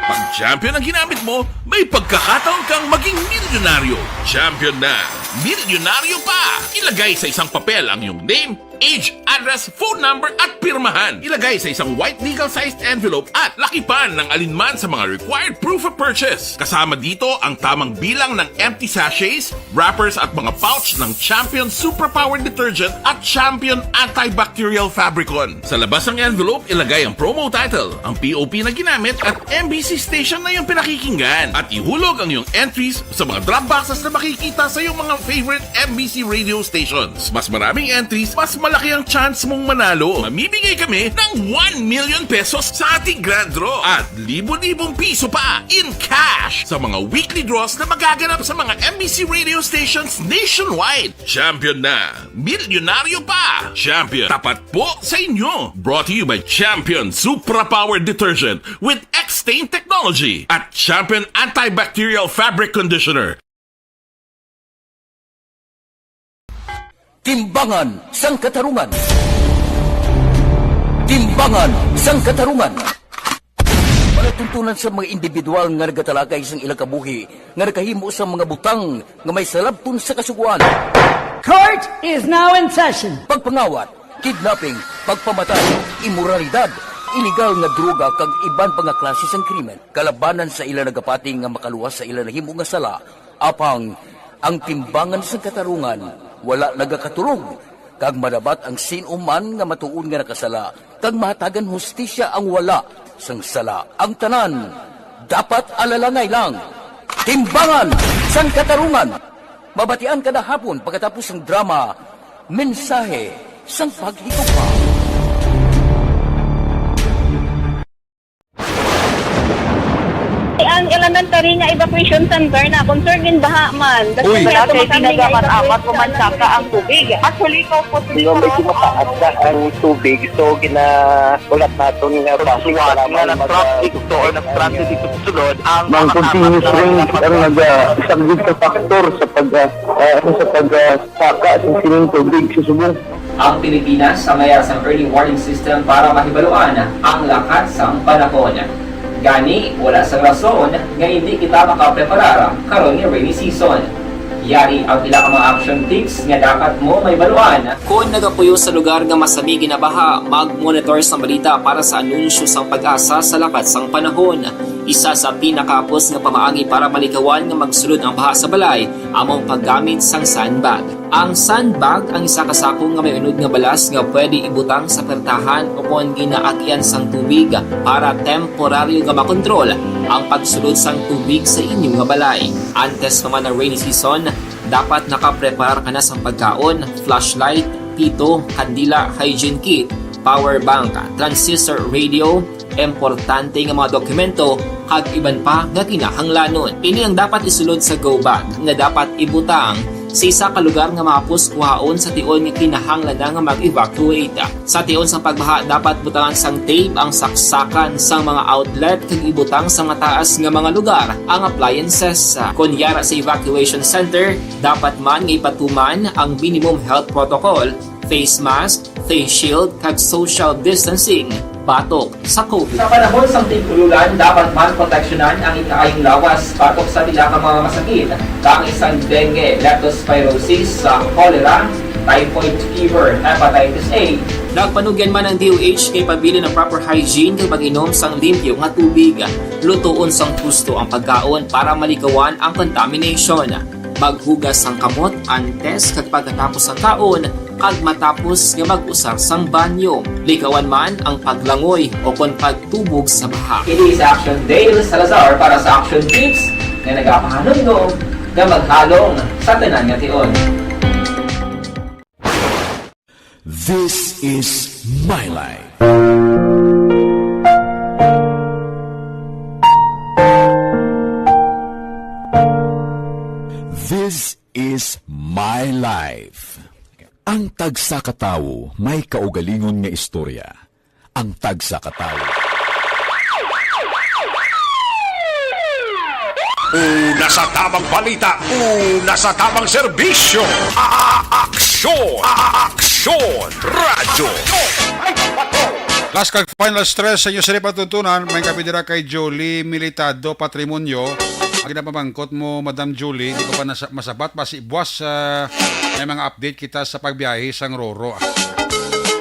Pag champion ang ginamit mo, may pagkakataon kang maging milyonaryo. Champion na! Milyonaryo pa! Ilagay sa isang papel ang iyong name, age, address, phone number, at pirmahan. Ilagay sa isang white legal-sized envelope at lakipan ng alinman sa mga required proof of purchase. Kasama dito ang tamang bilang ng empty sachets, wrappers, at mga pouch ng Champion Superpower Detergent at Champion Antibacterial Fabricon. Sa labas ng envelope, ilagay ang promo title, ang P O P na ginamit, at M B C station na iyong pinakikinggan. At ihulog ang iyong entries sa mga drop boxes na makikita sa iyong mga favorite M B C radio stations. Mas maraming entries, mas Laki ang chance mong manalo. Mamimigay kami ng one million pesos sa ating grand draw at libo-libong piso pa in cash sa mga weekly draws na magaganap sa mga M B C radio stations nationwide. Champion na! Milyonaryo pa! Champion, tapat po sa inyo! Brought to you by Champion Supra Power Detergent with X-Stain Technology at Champion Antibacterial Fabric Conditioner. Timbangan sang Katarungan. Timbangan sang Katarungan. Palatuntunan sa mga individual nga nagatalakay sang ilang kabuhi nga nakahimo sang mga butang nga may salabton sa Kasugoan. Court is now in session. Pagpangawat, kidnapping, pagpamatay, imoralidad, iligal nga droga kag iban pa nga klase sang krimen kalabanan sa ila nagapati nga makaluwas sa ila nahimo nga sala. Apang ang timbangan sang katarungan wala nagakatulog, kag madabat ang sin-o man nga matuod nga nakasala, kag mahatagan hustisya ang wala sang sala. Ang tanan dapat alalangay lang. Timbangan sang Katarungan, mabatian kada hapon pagkatapos sang drama, Mensahe sang Paghigugma. Ang elementary nga evacuation center na concern gin baha man. Uy. Wala kay tinaga man amat ko man saka ang tubig. Actually, ko po Nga medyo mataas na ang tubig, so ginahulat naton nga basi nga nag-traffic to or nag-transit dito sa sulod ang Ang continuous rain ang nagasaglit sa factor sa pag ah, ah, ano, sa pag ah, saka sa sining tubig sa Subo. Ang Pilipinas sa mayar sang early warning system para mahibaluan ang lakat sang panahon. Gani, wala sang rason nga indi kita makapreparar karon nga rainy season. Yari ang pila ka mga action tips nga dapat mo mahibaluan. Kon nagapuyo sa lugar nga masami ginabaha, mag-monitor sang balita para sa anunsyo sang PAGASA sa lakat sang panahon. Isa sa pinakahapos nga pamaagi para malikawan nga magsulod ang baha sa balay amo ang paggamit sang sandbag. Ang sandbag ang isa ka sako nga may unod nga balas nga pwede ibutang sa pertahan o kon ginaagyan sang tubig para temporaryo nga makontrol ang pagsulod sang tubig sa inyo nga balay. Antes pa man ang rainy season, dapat nakapreparar ka na sang pagkaon, flashlight, pito, kandila, hygiene kit, power bank, transistor radio, importante nga mga dokumento, kag iban pa nga kinahanglanon. Ini ang dapat isulod sa go bag nga dapat ibutang sa isa ka lugar nga mahapos kuhaon sa tion nga kinahanglan na nga mag-evacuate. Sa tion sang pagbaha, dapat butangan sang tape ang saksakan sang mga outlet kag ibutang sa mataas nga mga lugar ang appliances. Kon yara sa evacuation center, dapat man nga ipatuman ang minimum health protocol, face mask, face shield, kag social distancing batok sa COVID. Sa panahon sang tig-ulolan, dapat man proteksyonan ang ikaayong lawas batok sa pila ka mga masakit, kaangay sang dengue, leptospirosis, sa cholera, typhoid fever, hepatitis A. Nagpanugyan man ang D O H nga ipabilin ang proper hygiene kag mag-inom sang limpyo nga tubig. Lutoon sang husto ang pagkaon para malikawan ang contamination. Maghugas sang kamot antes kag pagkatapos sang kaon, kag matapos nga mag-usar sang banyo. Likawan man ang paglangoy o kon pagtubog sa baha. Ini si Action Dale Salazar para sa Action Tips nga nagapahanumdom nga maghalong sa tanan nga tion. This is my life. This is my life. Ang tagsa ka tawo may kaugalingon nga istorya. Ang tagsa ka tawo. Una sa tamang balita, una sa tamang serbisyo. A-, a-, aksyon, a-, a-, aksyon, radyo. Last kag final stress sa inyo sa patutunan, may kapi dira kay Julie Militado Patrimonio. Ang ginapamangkot mo, Madam Julie, di ko pa nasa-, masabat, basi buwas, ah, may mga update kita sa pagbiyahe sang Roro.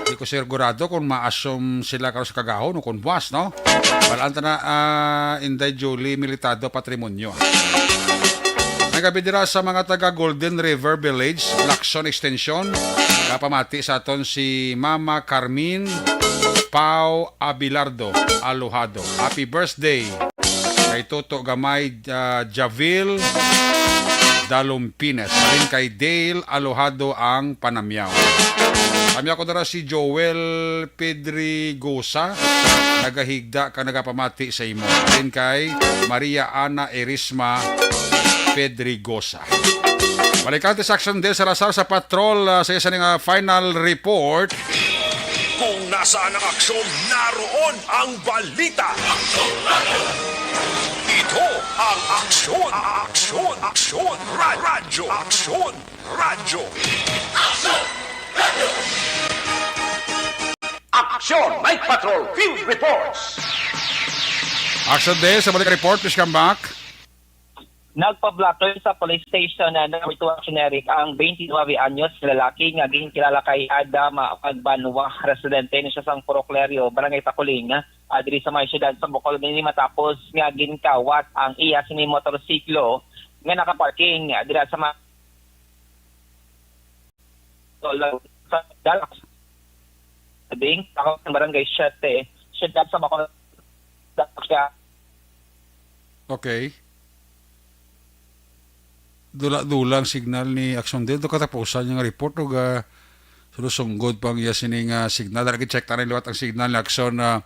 Di ko sigurado kung ma-assume sila karon sa kagahon o kung buwas, no? Balaan ta na, ah, Inday Julie Militado Patrimonio. May gabi dira sa mga taga Golden River Village, Lacson Extension. Kapamati sa aton si Mama Carmen Pau Abilardo Aluhado. Happy birthday kay Toto Gamay, ah, Javil Dalumpines. Halin kay Dale Alojado ang panamyaw. Tamyaw ko dara si Joel Pedrigosa, nagahigda kag nagapamati sa imo. Halin kay Maria Ana Erisma Pedrigosa. Balikan ta si Action Dale Salazar sa patrol, ah, sa isa nga final report. Kung nasaan ang aksyon, naroon ang balita. Ito ang Aksyon, Aksyon, Aksyon Ra-, Radyo, Aksyon Radyo. Aksyon Night Patrol Field Reports. Action Dale, sa balik report, please come back. Nagpa-blotter sa police station na number two, Action Eric, ang twenty-nine anyos na lalaki nga ginkilala kay Adam Magbanwa, residente ni siya sang Purok Lerio, Barangay Takuling, ah, diri sa may siyudad sa Bacolod, ini matapos nga ginkawat ang iya sini motorsiklo nga nakaparking, ah, dira sa ma-, sa Dalak. Ding, ako sa Barangay Siete, siyudad sa Bacolod. Dalak siya. Okay. Dula-dula ang signal ni Action Dale. Ito katapusan niya nga report o ga sulusungod pang iya sini nga signal. Dali, check tayo liwat ang signal ni Action, ah,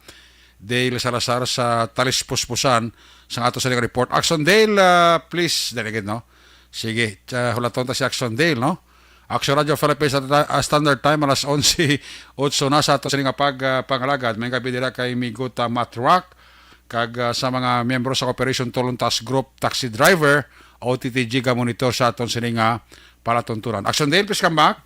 Dale Salazar sa Talis Puspusan sa ato sa report. Action Dale, ah, please. Dali gid, no? Sige, ah, hulaton ta si Action Dale, no? Action Radio Philippines at, ah, Standard Time, alas onse otso na sa ato sini nga pag, ah, pangalagad. May gabi dira kay Migot, ah, Matt Rock, kag, ah, sa mga miyembro sa Operation Tulong Task Group, taxi driver, O T T G, ga monitor sa aton sini nga palatuntunan. Action Dale, please come back.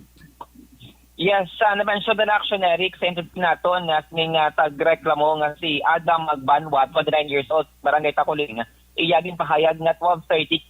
Yes, sa na-mention na Action Eric, sa interview naton nga sining, ah, tagreklamo nga si Adam Magbanwa, twenty-nine years old, Barangay Takuling, iya ginpahayag nga twelve thirty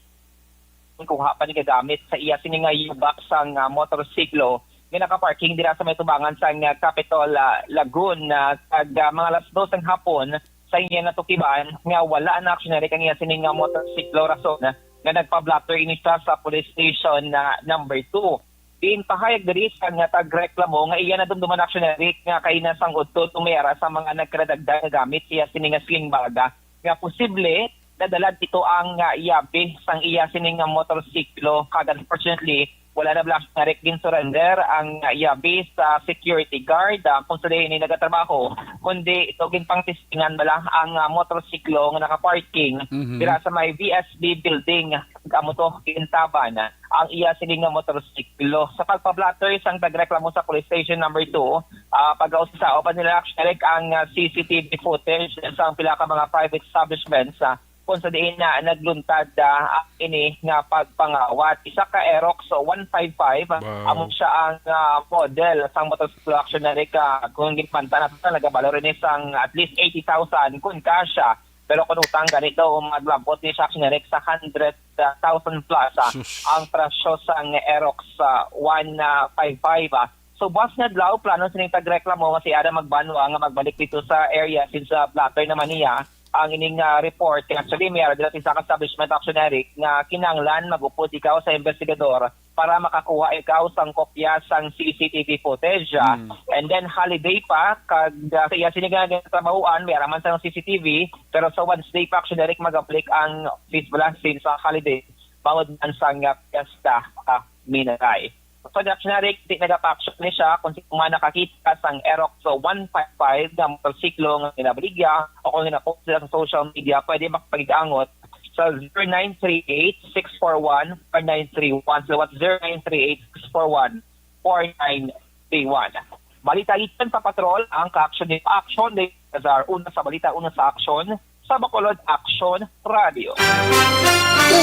kuha pa ni gagamit sa iya sini nga yubak sang, ah, motorsiklo nga nakaparking dira sa may tubangan sang, ah, Capitol, ah, Lagoon, ah, kag, ah, mga alas dos sang hapon sa iya natukiban nga wala na, Action Eric, ang iya sini nga motorsiklo, rason nga nagpa-blotter ini siya sa police station na number two. Ginpahayag diri sang tagreklamo nga iya nadumduman, Action Eric, nga kaina sang udto tumira sa mga nagkadagdag nga gamit siya sini nga sling bag nga posible nadala dito ang, ah, yabi sang iya sini nga motorsiklo, kag unfortunately wala na bala, Action Eric, gin-surrender ang, ah, yabi sa security guard, ah, kung sa diin ini nagatrabaho, kundi ito ginpangtestingan bala ang, ah, motorsiklo nga nakaparking Mhm. dira sa may V S B building. Amo to, gintaban ang iya sini nga motorsiklo. Sa pagpa-blotter sang tagreklamo sa Police Station Number two, ah, pag-ausa pa nila, Action Eric, ang, ah, C C T V footage sa pila ka mga private establishments, ah, kung sa diin na nagluntad, ah, ini nga pagpangawat. Isa ka Aerox one five five, Wow. amo siya ang, ah, model sang motorsiklo, Action Eric, ah, kung ginpanta na, nagabalo rin sang at least eighty thousand kung kasya. Pero kung utang gani daw, maglabot ni siya, Action Eric, sa hundred thousand plus, ah, Sus. ang presyo sang Aerox, ah, one five five, ah. So, buwas nga adlaw, plano sining tagreklamo nga si Adam Magbanwa nga magbalik dito sa area since, ah, blotter naman niya ang ining, ah, report. Kaya actually, may ara dira sa isa ka establishment, Action Eric, nga kinahanglan mag-upod ikaw sa investigador para makakuha ikaw sang kopya sang C C T V footage, ah. Mm. And then holiday pa, kag, ah, sa iya sini nga ginatrabahoan, may ara man sang C C T V, pero sa Wednesday pa, Action Eric, magabalik ang office bala since sa holiday, bangod man sang, ah, piyesta, ah, Minakay. So, Action Eric, di nagapa-action ni siya kung sino man nakakita sang Aerox one five five nga motorsiklo nga ginabaligya o kung ginapost sila sa social media, pwede makapag-angot sa zero nine three eight, six four one, four nine three one. So, what, zero nine three eight, six four one, four nine three one. Balita gikan sa Patrol, ang ka-action ni Action ni Lazar. Una sa balita, una sa aksyon, sa Bacolod Action Radio.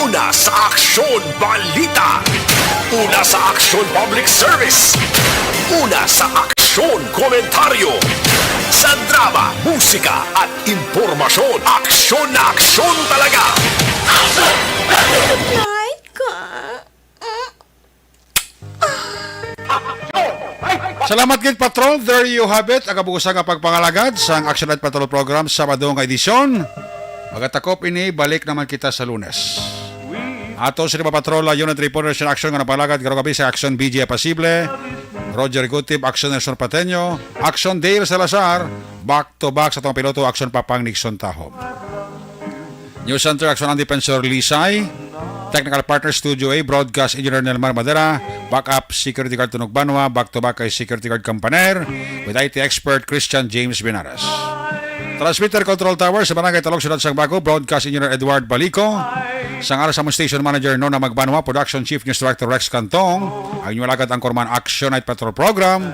Una sa aksyon, balita. Una sa aksyon, public service. Una sa aksyon, komentaryo. Sa drama, musika, at impormasyon, aksyon na aksyon talaga. Night ka. Salamat gid, Patrol. There you have it. Ang kabuusan nga pagpangalagad sang Action Night Patrol Program, Sabado nga edisyon. Magatakop ini, balik naman kita sa Lunes. Ato sa mga patrol, Unit Reporters in Action nga napalagad karong gabi sa Action B J Pasible, Roger Gutib, Action Nelson Pateño, Action Dale Salazar, back to back sa atong piloto, Action Papang Nixon Tahob. News Center, Action ang Defensor Lisay. Technical partner, Studio A, Broadcast Engineer Nelmar Madera, backup security guard Tunog Banwa, back to back kay security guard Campaner, with I T expert Christian James Binaras. Transmitter Control Tower sa Barangay Talog, Siyudad sang Bago, Broadcast Engineer Edward Balico. Sang ara sa among station manager, Nona Magbanwa, Production Chief, News Director Rex Cantong. Ang inyong alagad, anchorman, Action Night Patrol Program.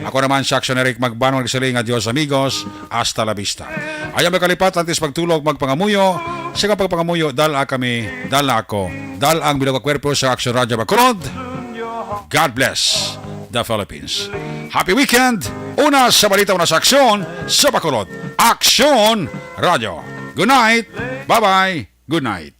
Ako naman si Action Eric Magbanwa, nagsiling nga Dios amigos, hasta la vista. Ayaw magkalipat, antes magtulog, magpangamuyo. Sa inyong pagpangamuyo, dala kami, dala ako, dala ang bilog nga kwerpo sa Action Radio Bacolod. God bless the Philippines. Happy weekend! Una sa balita, una sa aksyon sa Bacolod. Action Radio. Good night. Bye-bye. Good night.